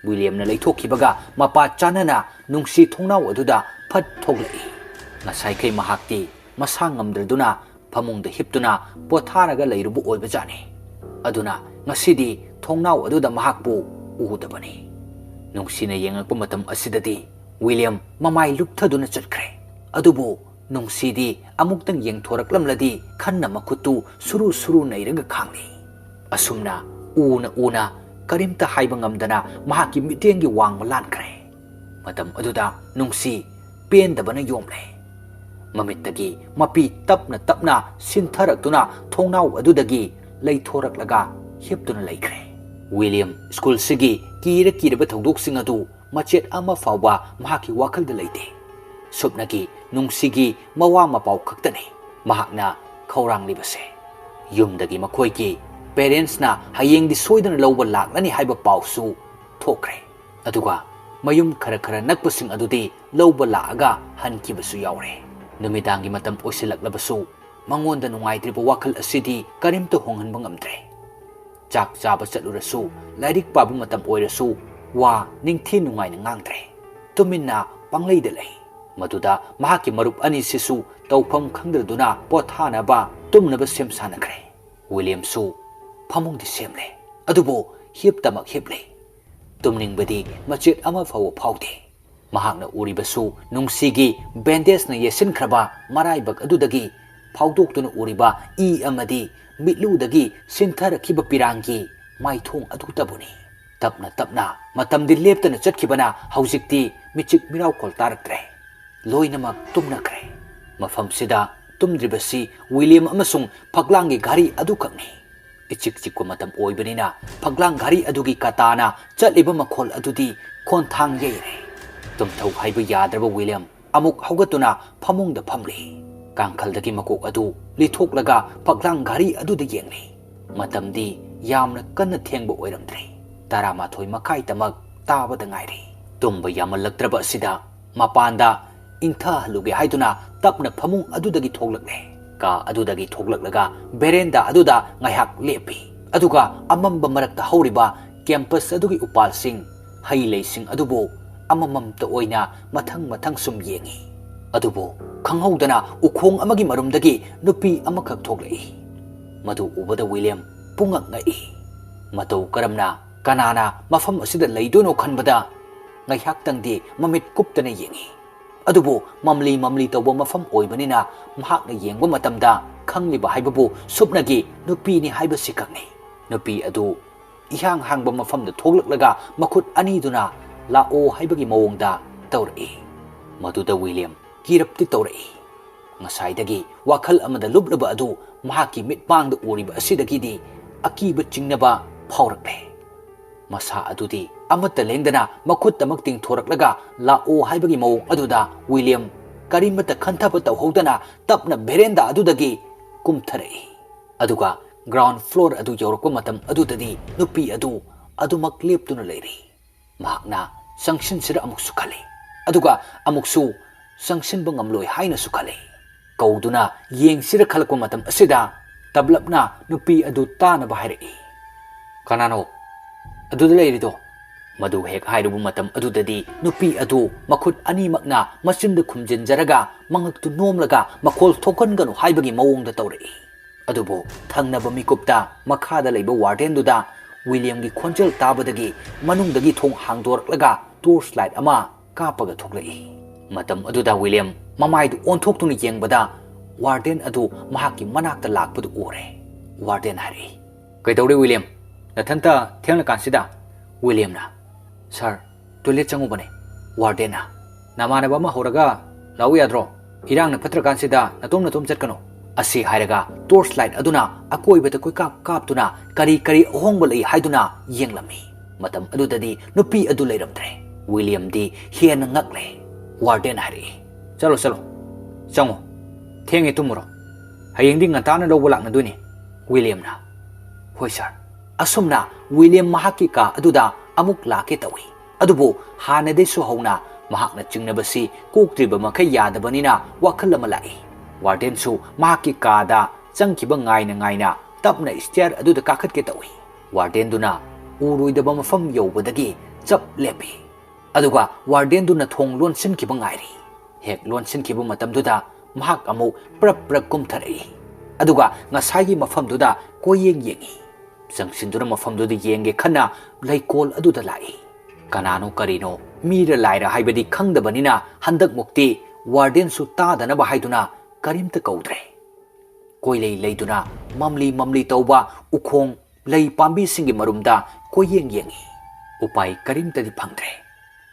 ꯋꯤꯂꯤꯌꯝꯅ ꯂꯩꯊꯣꯛꯈꯤꯕꯒ ꯃꯄꯥ ꯆꯥꯅꯅ ꯅꯨꯡꯁꯤ ꯊꯣꯡꯅꯥꯎ ꯑꯗꯨꯗ ꯐꯠ ꯊꯣꯛꯂꯛꯏ꯫ ꯉꯁꯥꯏꯈꯩ ꯃꯍꯥꯛꯇꯤ ꯃꯁꯥ ꯉꯝꯗ꯭ꯔꯗꯨꯅ ꯐꯃꯨꯡꯗ ꯍꯤꯞꯇꯨꯅ ꯄꯣꯊꯥꯔꯒ ꯂꯩꯔꯨꯕ ꯑꯣꯏꯕꯖꯥꯠꯅꯤ꯫ ꯑꯗꯨꯅ ꯉꯁꯤꯗꯤ ꯊꯣꯡꯅꯥꯎ ꯑꯗꯨꯗ ꯃꯍꯥꯛꯄꯨ ꯎꯗꯕꯅꯤ꯫ ꯅꯨꯡꯁꯤꯅ ꯌꯦꯡꯂꯛꯄ ꯃꯇꯝ ꯑꯁꯤꯗꯗꯤ ꯋꯤꯂꯤꯌꯝ ꯃꯃꯥꯏ ꯂꯨꯞꯊꯗꯨꯅ ꯆꯠꯈ꯭ꯔꯦ꯫ ꯑꯗꯨꯕꯨ ꯅꯨꯡꯁꯤꯗꯤ ꯑꯃꯨꯛꯇꯪ ꯌꯦꯡꯊꯣꯔꯛꯂꯝꯂꯗꯤ ꯈꯟꯅ ꯃꯈꯨꯠꯇꯨ ꯁꯨꯔꯨ ꯁꯨꯔꯨ ꯅꯩꯔꯒ ꯈꯥꯡꯂꯤ꯫ ꯑꯁꯨꯝꯅ ꯎꯅ ꯎꯅ ꯀꯔꯤꯝꯇ ꯍꯥꯏꯕ ꯉꯝꯗꯅ ꯃꯍꯥꯛꯀꯤ ꯃꯤꯠꯌꯦꯡꯒꯤ ꯋꯥꯡꯃ ꯂꯥꯟꯈ꯭ꯔꯦ꯫ ꯃꯇꯝ ꯑꯗꯨꯗ ꯅꯨꯡꯁꯤ ꯄꯦꯟꯗꯕꯅ ꯌꯣꯝꯂꯦ꯫ ꯃꯃꯤꯠꯇꯒꯤ ꯃꯄꯤ ꯇꯞꯅ ꯇꯞꯅ ꯁꯤꯟꯊꯔꯛꯇꯨꯅ ꯊꯣꯡꯅꯥꯎ ꯑꯗꯨꯗꯒꯤ ꯂꯩꯊꯣꯔꯛꯂꯒ ꯍꯤꯞꯇꯨꯅ ꯂꯩꯈ꯭ꯔꯦ꯫ ꯋꯤꯂꯤꯌꯝ ꯁ꯭ꯀꯨꯜꯁꯤꯒꯤ ꯀꯤꯔ ꯀꯤꯔꯕ ꯊꯧꯗꯣꯛꯁꯤꯡ ꯑꯗꯨ ꯃꯆꯦꯠ ꯑꯃ ꯐꯥꯎꯕ ꯃꯍꯥꯛꯀꯤ ꯋꯥꯈꯜꯗ ꯂꯩꯇꯦ꯫ ꯁꯨꯞꯅꯒꯤ ꯅꯨꯡꯁꯤꯒꯤ ꯃꯋꯥ ꯃꯄꯥꯎ ꯈꯛꯇꯅꯤ ꯃꯍꯥꯛꯅ ꯈꯧꯔꯥꯡꯂꯤꯕꯁꯦ꯫ ꯌꯨꯝꯗꯒꯤ ꯃꯈꯣꯏꯒꯤ Parentsꯅ ꯍꯌꯦꯡꯗꯤ ꯁꯣꯏꯗꯅ ꯂꯧꯕ ꯂꯥꯛꯂꯅꯤ ꯍꯥꯏꯕ ꯄꯥꯎꯁꯨ ꯊꯣꯛꯈ꯭ꯔꯦ꯫ ꯑꯗꯨꯒ ꯃꯌꯨꯝ ꯈꯔ ꯈꯔ ꯅꯛꯄꯁꯤꯡ ꯑꯗꯨꯗꯤ ꯂꯧꯕ ꯂꯥꯛꯑꯒ ꯍꯟꯈꯤꯕꯁꯨ ꯌꯥꯎꯔꯦ꯫ ꯅꯨꯃꯤꯗꯥꯡꯒꯤ ꯃꯇꯝ ꯑꯣꯏꯁꯤꯜꯂꯛꯂꯕꯁꯨ ꯃꯉꯣꯟꯗ ꯅꯨꯡꯉꯥꯏꯇ꯭ꯔꯤꯕ ꯋꯥꯈꯜ ꯑꯁꯤꯗꯤ ꯀꯔꯤꯝꯇ ꯍꯣꯡꯍꯟꯕ ꯉꯝꯗ꯭ꯔꯦ꯫ ꯆꯥꯛ ꯆꯥꯕ ꯆꯠꯂꯨꯔꯁꯨ, ꯂꯥꯏꯔꯤꯛ ꯄꯥꯕ ꯃꯇꯝ ꯑꯣꯏꯔꯁꯨ ꯋꯥ ꯅꯤꯡꯊꯤ ꯅꯨꯡꯉꯥꯏꯅ ꯉꯥꯡꯗ꯭ꯔꯦ꯫ ꯇꯨꯃꯤꯟꯅ ꯄꯪꯂꯩꯗ ꯂꯩ꯫ ꯃꯗꯨꯗ ꯃꯍꯥꯛꯀꯤ ꯃꯔꯨꯞ ꯑꯅꯤꯁꯤꯁꯨ ꯇꯧꯐꯝ ꯈꯪꯗꯗꯨꯅ ꯄꯣꯊꯥꯅꯕ ꯇꯨꯝꯅꯕ ꯁꯦꯝ ꯁꯥꯅꯈ꯭ꯔꯦ꯫ ꯋꯤꯂꯤꯌꯝꯁꯨ ꯐꯃꯨꯡꯗꯤ ꯁꯦꯝꯂꯦ, ꯑꯗꯨꯕꯨ ꯍꯤꯞꯇꯃꯛ ꯍꯤꯞꯂꯦ꯫ ꯇꯨꯝꯅꯤꯡꯕꯗꯤ ꯃꯆꯦꯠ ꯑꯃ ꯐꯥꯎꯕ ꯐꯥꯎꯗꯦ꯫ ꯃꯍꯥꯛꯅ ꯎꯔꯤꯕꯁꯨ ꯅꯨꯡꯁꯤꯒꯤ ꯕꯦꯟꯗꯦꯖꯅ ꯌꯦꯠꯁꯤꯟꯈ꯭ꯔꯕ ꯃꯔꯥꯏꯕꯛ ꯑꯗꯨꯗꯒꯤ ꯐꯥꯎꯗꯣꯛꯇꯨꯅ ꯎꯔꯤꯕ ꯏ ꯑꯃꯗꯤ ꯃꯤꯠꯂꯨꯗꯒꯤ ꯁꯤꯟꯊꯔꯛꯈꯤꯕ ꯄꯤꯔꯥꯡꯒꯤ ꯃꯥꯏꯊꯣꯡ ꯑꯗꯨꯇꯕꯨꯅꯤ꯫ ꯇꯞꯅ ꯇꯞꯅ ꯃꯇꯝꯗꯤ ꯂꯦꯞꯇꯅ ꯆꯠꯈꯤꯕꯅ ꯍꯧꯖꯤꯛꯇꯤ ꯃꯤꯆꯤꯛ ꯃꯤꯔꯥꯎꯈꯣꯜ ꯇꯥꯔꯛꯇ꯭ꯔꯦ꯫ ꯂꯣꯏꯅꯃꯛ ꯇꯨꯝꯅꯈ꯭ꯔꯦ꯫ ꯃꯐꯝꯁꯤꯗ ꯇꯨꯝꯗ꯭ꯔꯤꯕꯁꯤ ꯋꯤꯂꯤꯌꯝ ꯑꯃꯁꯨꯡ ꯐꯛꯂꯥꯡꯒꯤ ꯘꯔꯤ ꯑꯗꯨꯈꯛꯅꯤ꯫ ꯏꯆꯤꯛ ꯆꯤꯛꯄ ꯃꯇꯝ ꯑꯣꯏꯕꯅꯤꯅ ꯐꯛꯂꯥꯡ ꯘꯔꯤ ꯑꯗꯨꯒꯤ ꯀꯇꯥꯅ ꯆꯠꯂꯤꯕ ꯃꯈꯣꯜ ꯑꯗꯨꯗꯤ ꯈꯣꯟꯊꯥꯡ ꯌꯩꯔꯦ꯫ ꯇꯨꯝꯊꯧ ꯍꯥꯏꯕ ꯌꯥꯗ꯭ꯔꯕ ꯋꯤꯂꯤꯌꯝ ꯑꯃꯨꯛ ꯍꯧꯒꯠꯇꯨꯅ ꯐꯃꯨꯡꯗ ꯐꯝꯂꯤ꯫ ꯀꯥꯡꯈꯜꯗꯒꯤ ꯃꯀꯣꯛ ꯑꯗꯨ ꯂꯤꯊꯣꯛꯂꯒ ꯐꯛꯂꯥꯡ ꯘꯔꯤ ꯑꯗꯨꯗ ꯌꯦꯡꯂꯤ꯫ ꯃꯇꯝꯗꯤ ꯌꯥꯝꯅ ꯀꯟꯅ ꯊꯦꯡꯕ ꯑꯣꯏꯔꯝꯗ꯭ꯔꯦ꯫ ꯇꯔꯥꯃꯥꯊꯣꯏ ꯃꯈꯥꯏꯇꯃꯛ ꯇꯥꯕꯗ ꯉꯥꯏꯔꯤ꯫ ꯇꯨꯝꯕ ꯌꯥꯃꯜꯂꯛꯇ꯭ꯔꯕ ꯑꯁꯤꯗ ꯃꯄꯥꯟꯗ ꯏꯪꯊꯍꯜꯂꯨꯒꯦ ꯍꯥꯏꯗꯨꯅ ꯇꯞꯅ ꯐꯃꯨꯡ ꯑꯗꯨꯗꯒꯤ ꯊꯣꯛꯂꯛꯂꯦ꯫ ꯀꯥ ꯑꯗꯨꯗꯒꯤ ꯊꯣꯛꯂꯛꯂꯒ ꯚꯦꯔꯦꯟꯗꯥ ꯑꯗꯨꯗ ꯉꯥꯏꯍꯥꯛ ꯂꯦꯞꯄꯤ꯫ ꯑꯗꯨꯒ ꯑꯃꯝꯕ ꯃꯔꯛꯇ ꯍꯧꯔꯤꯕ ꯀꯦꯝꯄꯁ ꯑꯗꯨꯒꯤ ꯎꯄꯥꯜꯁꯤꯡ, ꯍꯩ ꯂꯩꯁꯤꯡ ꯑꯗꯨꯕꯨ ꯑꯃꯃꯝꯇ ꯑꯣꯏꯅ ꯃꯊꯪ ꯃꯊꯪ ꯁꯨꯝ ꯌꯦꯡꯉꯤ꯫ ꯑꯗꯨꯕꯨ ꯈꯪꯍꯧꯗꯅ ꯎꯈꯣꯡ ꯑꯃꯒꯤ ꯃꯔꯨꯝꯗꯒꯤ ꯅꯨꯄꯤ ꯑꯃꯈꯛ ꯊꯣꯛꯂꯛꯏ꯫ ꯃꯗꯨ ꯎꯕꯗ ꯋꯤꯂꯤꯌꯝ ꯄꯨꯡꯉꯛ ꯉꯛꯏ꯫ ꯃꯇꯧ ꯀꯔꯝꯅ, ꯀꯅꯥꯅ ꯃꯐꯝ ꯑꯁꯤꯗ ꯂꯩꯗꯣꯏꯅꯣ ꯈꯟꯕꯗ ꯉꯥꯏꯍꯥꯛꯇꯪꯗꯤ ꯃꯃꯤꯠ ꯀꯨꯞꯇꯅ ꯌꯦꯡꯉꯤ꯫ ꯑꯗꯨꯕꯨ ꯃꯝꯂꯤ ꯃꯝꯂꯤ ꯇꯧꯕ ꯃꯐꯝ ꯑꯣꯏꯕꯅꯤꯅ ꯃꯍꯥꯛꯅ ꯌꯦꯡꯕ ꯃꯇꯝꯗ ꯈꯪꯂꯤꯕ ꯍꯥꯏꯕꯕꯨ ꯁꯨꯞꯅꯒꯤ ꯅꯨꯄꯤꯅꯤ ꯍꯥꯏꯕꯁꯤ ꯈꯛꯅꯤ꯫ ꯅꯨꯄꯤ ꯑꯗꯨ ꯏꯍꯥꯡ ꯍꯥꯡꯕ ꯃꯐꯝꯗ ꯊꯣꯛꯂꯛꯂꯒ ꯃꯈꯨꯠ ꯑꯅꯤꯗꯨꯅ "ꯂꯥꯛꯑꯣ" ꯍꯥꯏꯕꯒꯤ ꯃꯑꯣꯡꯗ ꯇꯧꯔꯛꯏ꯫ ꯃꯗꯨꯗ ꯋꯤꯂꯤꯌꯝ ꯀꯤꯔꯞꯇꯤ ꯇꯧꯔꯛꯏ꯫ ꯉꯁꯥꯏꯗꯒꯤ ꯋꯥꯈꯜ ꯑꯃꯗ ꯂꯨꯞꯂꯕ ꯑꯗꯨ ꯃꯍꯥꯛꯀꯤ ꯃꯤꯠꯃꯥꯡꯗ ꯎꯔꯤꯕ ꯑꯁꯤꯗꯒꯤꯗꯤ ꯑꯀꯤꯕ ꯆꯤꯡꯅꯕ ꯐꯥꯎꯔꯛꯂꯦ꯫ ꯃꯁꯥ ꯑꯗꯨꯗꯤ ꯑꯃꯠꯇ ꯂꯦꯡꯗꯅ ꯃꯈꯨꯠꯇꯃꯛ ꯇꯤꯡꯊꯣꯔꯛꯂꯒ "ꯂꯥꯛꯑꯣ" ꯍꯥꯏꯕꯒꯤ ꯃꯑꯣꯡ ꯑꯗꯨꯗ ꯋꯤꯂꯤꯌꯝ ꯀꯔꯤꯃꯠꯇ ꯈꯟꯊꯕ ꯇꯧꯍꯧꯗꯅ ꯇꯞꯅ ꯚꯦꯔꯦꯟꯗꯥ ꯑꯗꯨꯗꯒꯤ ꯀꯨꯝꯊꯔꯛꯏ꯫ ꯑꯗꯨꯒ Ground floor ꯑꯗꯨ ꯌꯧꯔꯛꯄ ꯃꯇꯝ ꯑꯗꯨꯗꯗꯤ ꯅꯨꯄꯤ ꯑꯗꯨ ꯑꯗꯨꯃꯛ ꯂꯦꯞꯇꯨꯅ ꯂꯩꯔꯤ꯫ ꯃꯍꯥꯛꯅ ꯆꯪꯁꯤꯟꯁꯤꯔ ꯑꯃꯨꯛꯁꯨ ꯈꯜꯂꯤ, ꯑꯗꯨꯒ ꯑꯃꯨꯛꯁꯨ ꯆꯪꯁꯤꯟꯕ ꯉꯝꯂꯣꯏ ꯍꯥꯏꯅꯁꯨ ꯈꯜꯂꯤ꯫ ꯀꯧꯗꯨꯅ ꯌꯦꯡꯁꯤꯔ ꯈꯜꯂꯛꯄ ꯃꯇꯝ ꯑꯁꯤꯗ ꯇꯞꯂꯞꯅ ꯅꯨꯄꯤ ꯑꯗꯨ ꯇꯥꯅꯕ ꯍꯥꯏꯔꯛꯏ, "ꯀꯅꯥꯅꯣ ꯑꯗꯨꯗ ꯂꯩꯔꯤꯗꯣ?" ꯃꯗꯨ ꯍꯦꯛ ꯍꯥꯏꯔꯨꯕ ꯃꯇꯝ ꯑꯗꯨꯗꯗꯤ ꯅꯨꯄꯤ ꯑꯗꯨ ꯃꯈꯨꯠ ꯑꯅꯤꯃꯛꯅ ꯃꯆꯤꯟꯗ ꯈꯨꯝꯖꯤꯟꯖꯔꯒ ꯃꯉꯛꯇꯨ ꯅꯣꯝꯂꯒ ꯃꯈꯣꯜ ꯊꯣꯛꯍꯟꯒꯅꯨ ꯍꯥꯏꯕꯒꯤ ꯃꯑꯣꯡꯗ ꯇꯧꯔꯛꯏ꯫ ꯑꯗꯨꯕꯨ ꯊꯪꯅꯕ ꯃꯤꯀꯨꯞꯇ ꯃꯈꯥꯗ ꯂꯩꯕ ꯋꯥꯔꯗꯦꯟꯗꯨꯗ ꯋꯤꯂꯤꯌꯝꯒꯤ ꯈꯣꯟꯖꯦꯜ ꯇꯥꯕꯗꯒꯤ ꯃꯅꯨꯡꯗꯒꯤ ꯊꯣꯡ ꯍꯥꯡꯗꯣꯔꯛꯂꯒ ꯇꯣꯔꯆ ꯂꯥꯏꯠ ꯑꯃ ꯀꯥꯞꯄꯒ ꯊꯣꯛꯂꯛꯏ꯫ ꯃꯇꯝ ꯑꯗꯨꯗ ꯋꯤꯂꯤꯌꯝ ꯃꯃꯥꯏꯗꯨ ꯑꯣꯟꯊꯣꯛꯇꯨꯅ ꯌꯦꯡꯕꯗ ꯋꯥꯔꯗꯦꯟ ꯑꯗꯨ ꯃꯍꯥꯛꯀꯤ ꯃꯅꯥꯛꯇ ꯂꯥꯛꯄꯗꯨ ꯎꯔꯦ꯫ ꯋꯥꯔꯗꯦꯟ ꯍꯥꯏꯔꯛꯏ, "ꯀꯩꯗꯧꯔꯦ ꯋꯤꯂꯤꯌꯝ? ꯅꯊꯟꯇ ꯊꯦꯡꯂꯀꯥꯟꯁꯤꯗ?" ꯋꯤꯂꯤꯌꯝꯅ, "ꯁꯥꯔ, ꯇꯣꯏꯂꯦꯠ ꯆꯪꯉꯨꯕꯅꯦ꯫" ꯋꯥꯔꯗꯦꯟꯅ, "ꯅꯃꯥꯟꯅꯕ ꯑꯃ ꯍꯧꯔꯒ ꯂꯥꯛꯎ ꯌꯥꯗ꯭ꯔꯣ? ꯏꯔꯥꯡꯅ ꯐꯠꯇ꯭ꯔꯀꯥꯟꯁꯤꯗ ꯅꯇꯣꯝ ꯅꯇꯣꯝ ꯆꯠꯀꯅꯨ꯫" ꯑꯁꯤ ꯍꯥꯏꯔꯒ ꯇꯣꯔꯆ ꯂꯥꯏꯠ ꯑꯗꯨꯅ ꯑꯀꯣꯏꯕꯗ ꯀꯣꯏꯀꯥꯞ ꯀꯥꯞꯇꯨꯅ ꯀꯔꯤ ꯀꯔꯤ ꯑꯍꯣꯡꯕ ꯂꯩ ꯍꯥꯏꯗꯨꯅ ꯌꯦꯡꯂꯝꯃꯤ꯫ ꯃꯇꯝ ꯑꯗꯨꯗꯗꯤ ꯅꯨꯄꯤ ꯑꯗꯨ ꯂꯩꯔꯝꯗ꯭ꯔꯦ꯫ ꯋꯤꯂꯤꯌꯝꯗꯤ ꯍꯦꯟꯅ ꯉꯛꯂꯦ꯫ ꯋꯥꯔꯗꯦꯟ ꯍꯥꯏꯔꯛꯏ, "ꯆꯠꯂꯣ, ꯆꯠꯂꯣ, ꯆꯪꯉꯣ, ꯊꯦꯡꯉꯦ, ꯇꯨꯝꯃꯨꯔꯣ꯫ ꯍꯌꯦꯡꯗꯤ ꯉꯟꯇꯥꯅ ꯂꯧꯕ ꯂꯥꯛꯅꯗꯣꯏꯅꯤ꯫" ꯋꯤꯂꯤꯌꯝꯅ, "ꯍꯣꯏ ꯁꯥꯔ꯫" ꯑꯁꯨꯝꯅ ꯋꯤꯂꯤꯌꯝ ꯃꯍꯥꯛꯀꯤ ꯀꯥ ꯑꯗꯨꯗ ꯑꯃꯨꯛ ꯂꯥꯛꯀꯦ ꯇꯧꯏ꯫ ꯑꯗꯨꯕꯨ ꯍꯥꯟꯅꯗꯩꯁꯨ ꯍꯧꯅ ꯃꯍꯥꯛꯅ ꯆꯤꯡꯅꯕꯁꯤ ꯀꯣꯛꯇ꯭ꯔꯤꯕ ꯃꯈꯩ ꯌꯥꯗꯕꯅꯤꯅ ꯋꯥꯈꯜ ꯑꯃ ꯂꯥꯛꯏ꯫ ꯋꯥꯔꯗꯦꯟꯁꯨ ꯃꯍꯥꯛꯀꯤ ꯀꯥꯗ ꯆꯪꯈꯤꯕ ꯉꯥꯏꯅ ꯉꯥꯏꯅ ꯇꯞꯅ ꯁ꯭ꯇꯤꯌꯔ ꯑꯗꯨꯗ ꯀꯥꯈꯠꯀꯦ ꯇꯧꯏ꯫ ꯋꯥꯔꯗꯦꯟꯗꯨꯅ ꯎꯔꯣꯏꯗꯕ ꯃꯐꯝ ꯌꯧꯕꯗꯒꯤ ꯆꯞ ꯂꯦꯞꯄꯤ꯫ ꯑꯗꯨꯒ ꯋꯥꯔꯗꯦꯟꯗꯨꯅ ꯊꯣꯡ ꯂꯣꯟꯁꯤꯟꯈꯤꯕ ꯉꯥꯏꯔꯤ꯫ ꯍꯦꯛ ꯂꯣꯟꯁꯤꯟꯈꯤꯕ ꯃꯇꯝꯗꯨꯗ ꯃꯍꯥꯛ ꯑꯃꯨꯛ ꯄ꯭ꯔꯞ ꯄ꯭ꯔꯞ ꯀꯨꯝꯊꯔꯛꯏ꯫ ꯑꯗꯨꯒ ꯉꯁꯥꯏꯒꯤ ꯃꯐꯝꯗꯨꯗ ꯀꯣꯏꯌꯦꯡ ꯌꯦꯡꯏ꯫ ꯆꯪꯁꯤꯟꯗꯨꯅ ꯃꯐꯝꯗꯨꯗ ꯌꯦꯡꯒꯦ ꯈꯟꯅ ꯂꯩꯀꯣꯜ ꯑꯗꯨꯗ ꯂꯥꯛꯏ꯫ ꯀꯅꯥꯅꯣ ꯀꯔꯤꯅꯣ, ꯃꯤꯔ ꯂꯥꯏꯔ ꯍꯥꯏꯕꯗꯤ ꯈꯪꯗꯕꯅꯤꯅ ꯍꯟꯗꯛꯃꯨꯛꯇꯤ ꯋꯥꯔꯗꯦꯟꯁꯨ ꯇꯥꯗꯅꯕ ꯍꯥꯏꯗꯨꯅ ꯀꯔꯤꯝꯇ ꯀꯧꯗ꯭ꯔꯦ꯫ ꯀꯣꯏꯂꯩ ꯂꯩꯗꯨꯅ ꯃꯝꯂꯤ ꯃꯝꯂꯤ ꯇꯧꯕ ꯎꯈꯣꯡ ꯂꯩ ꯄꯥꯝꯕꯤꯁꯤꯡꯒꯤ ꯃꯔꯨꯝꯗ ꯀꯣꯏꯌꯦꯡ ꯌꯦꯡꯏ꯫ ꯎꯄꯥꯏ ꯀꯔꯤꯝꯇꯗꯤ ꯐꯪꯗ꯭ꯔꯦ꯫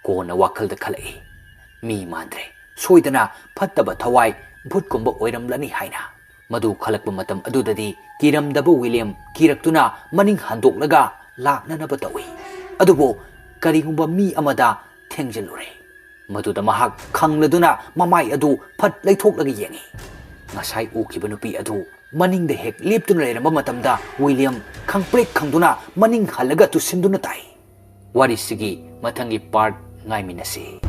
ꯀꯣꯟꯅ ꯋꯥꯈꯜꯗ ꯈꯜꯂꯛꯏ, "ꯃꯤ ꯃꯥꯟꯗ꯭ꯔꯦ, ꯁꯣꯏꯗꯅ ꯐꯠꯇꯕ ꯊꯋꯥꯏ ꯚꯨꯠꯀꯨꯝꯕ ꯑꯣꯏꯔꯝꯂꯅꯤ" ꯍꯥꯏꯅ꯫ ꯃꯗꯨ ꯈꯜꯂꯛꯄ ꯃꯇꯝ ꯑꯗꯨꯗꯗꯤ ꯀꯤꯔꯝꯗꯕ ꯋꯤꯂꯤꯌꯝ ꯀꯤꯔꯛꯇꯨꯅ ꯃꯅꯤꯡ ꯍꯟꯗꯣꯛꯂꯒ ꯂꯥꯛꯅꯅꯕ ꯇꯧꯏ꯫ ꯑꯗꯨꯕꯨ ꯀꯔꯤꯒꯨꯝꯕ ꯃꯤ ꯑꯃꯗ ꯊꯦꯡꯖꯤꯜꯂꯨꯔꯦ꯫ ꯃꯗꯨꯗ ꯃꯍꯥꯛ ꯈꯪꯂꯗꯨꯅ ꯃꯃꯥꯏ ꯑꯗꯨ ꯐꯠ ꯂꯩꯊꯣꯛꯂꯒ ꯌꯦꯡꯏ꯫ ꯉꯁꯥꯏ ꯎꯈꯤꯕ ꯅꯨꯄꯤ ꯑꯗꯨ ꯃꯅꯤꯡꯗ ꯍꯦꯛ ꯂꯦꯞꯇꯨꯅ ꯂꯩꯔꯝꯕ ꯃꯇꯝꯗ ꯋꯤꯂꯤꯌꯝ ꯈꯪꯄ꯭ꯔꯦꯛ ꯈꯪꯗꯨꯅ ꯃꯅꯤꯡ ꯍꯜꯂꯒ ꯇꯨꯁꯤꯟꯗꯨꯅ ꯇꯥꯏ꯫ ꯋꯥꯔꯤꯁꯤꯒꯤ ꯃꯊꯪꯒꯤ part ꯉꯥꯏꯃꯤꯟꯅꯁꯤ꯫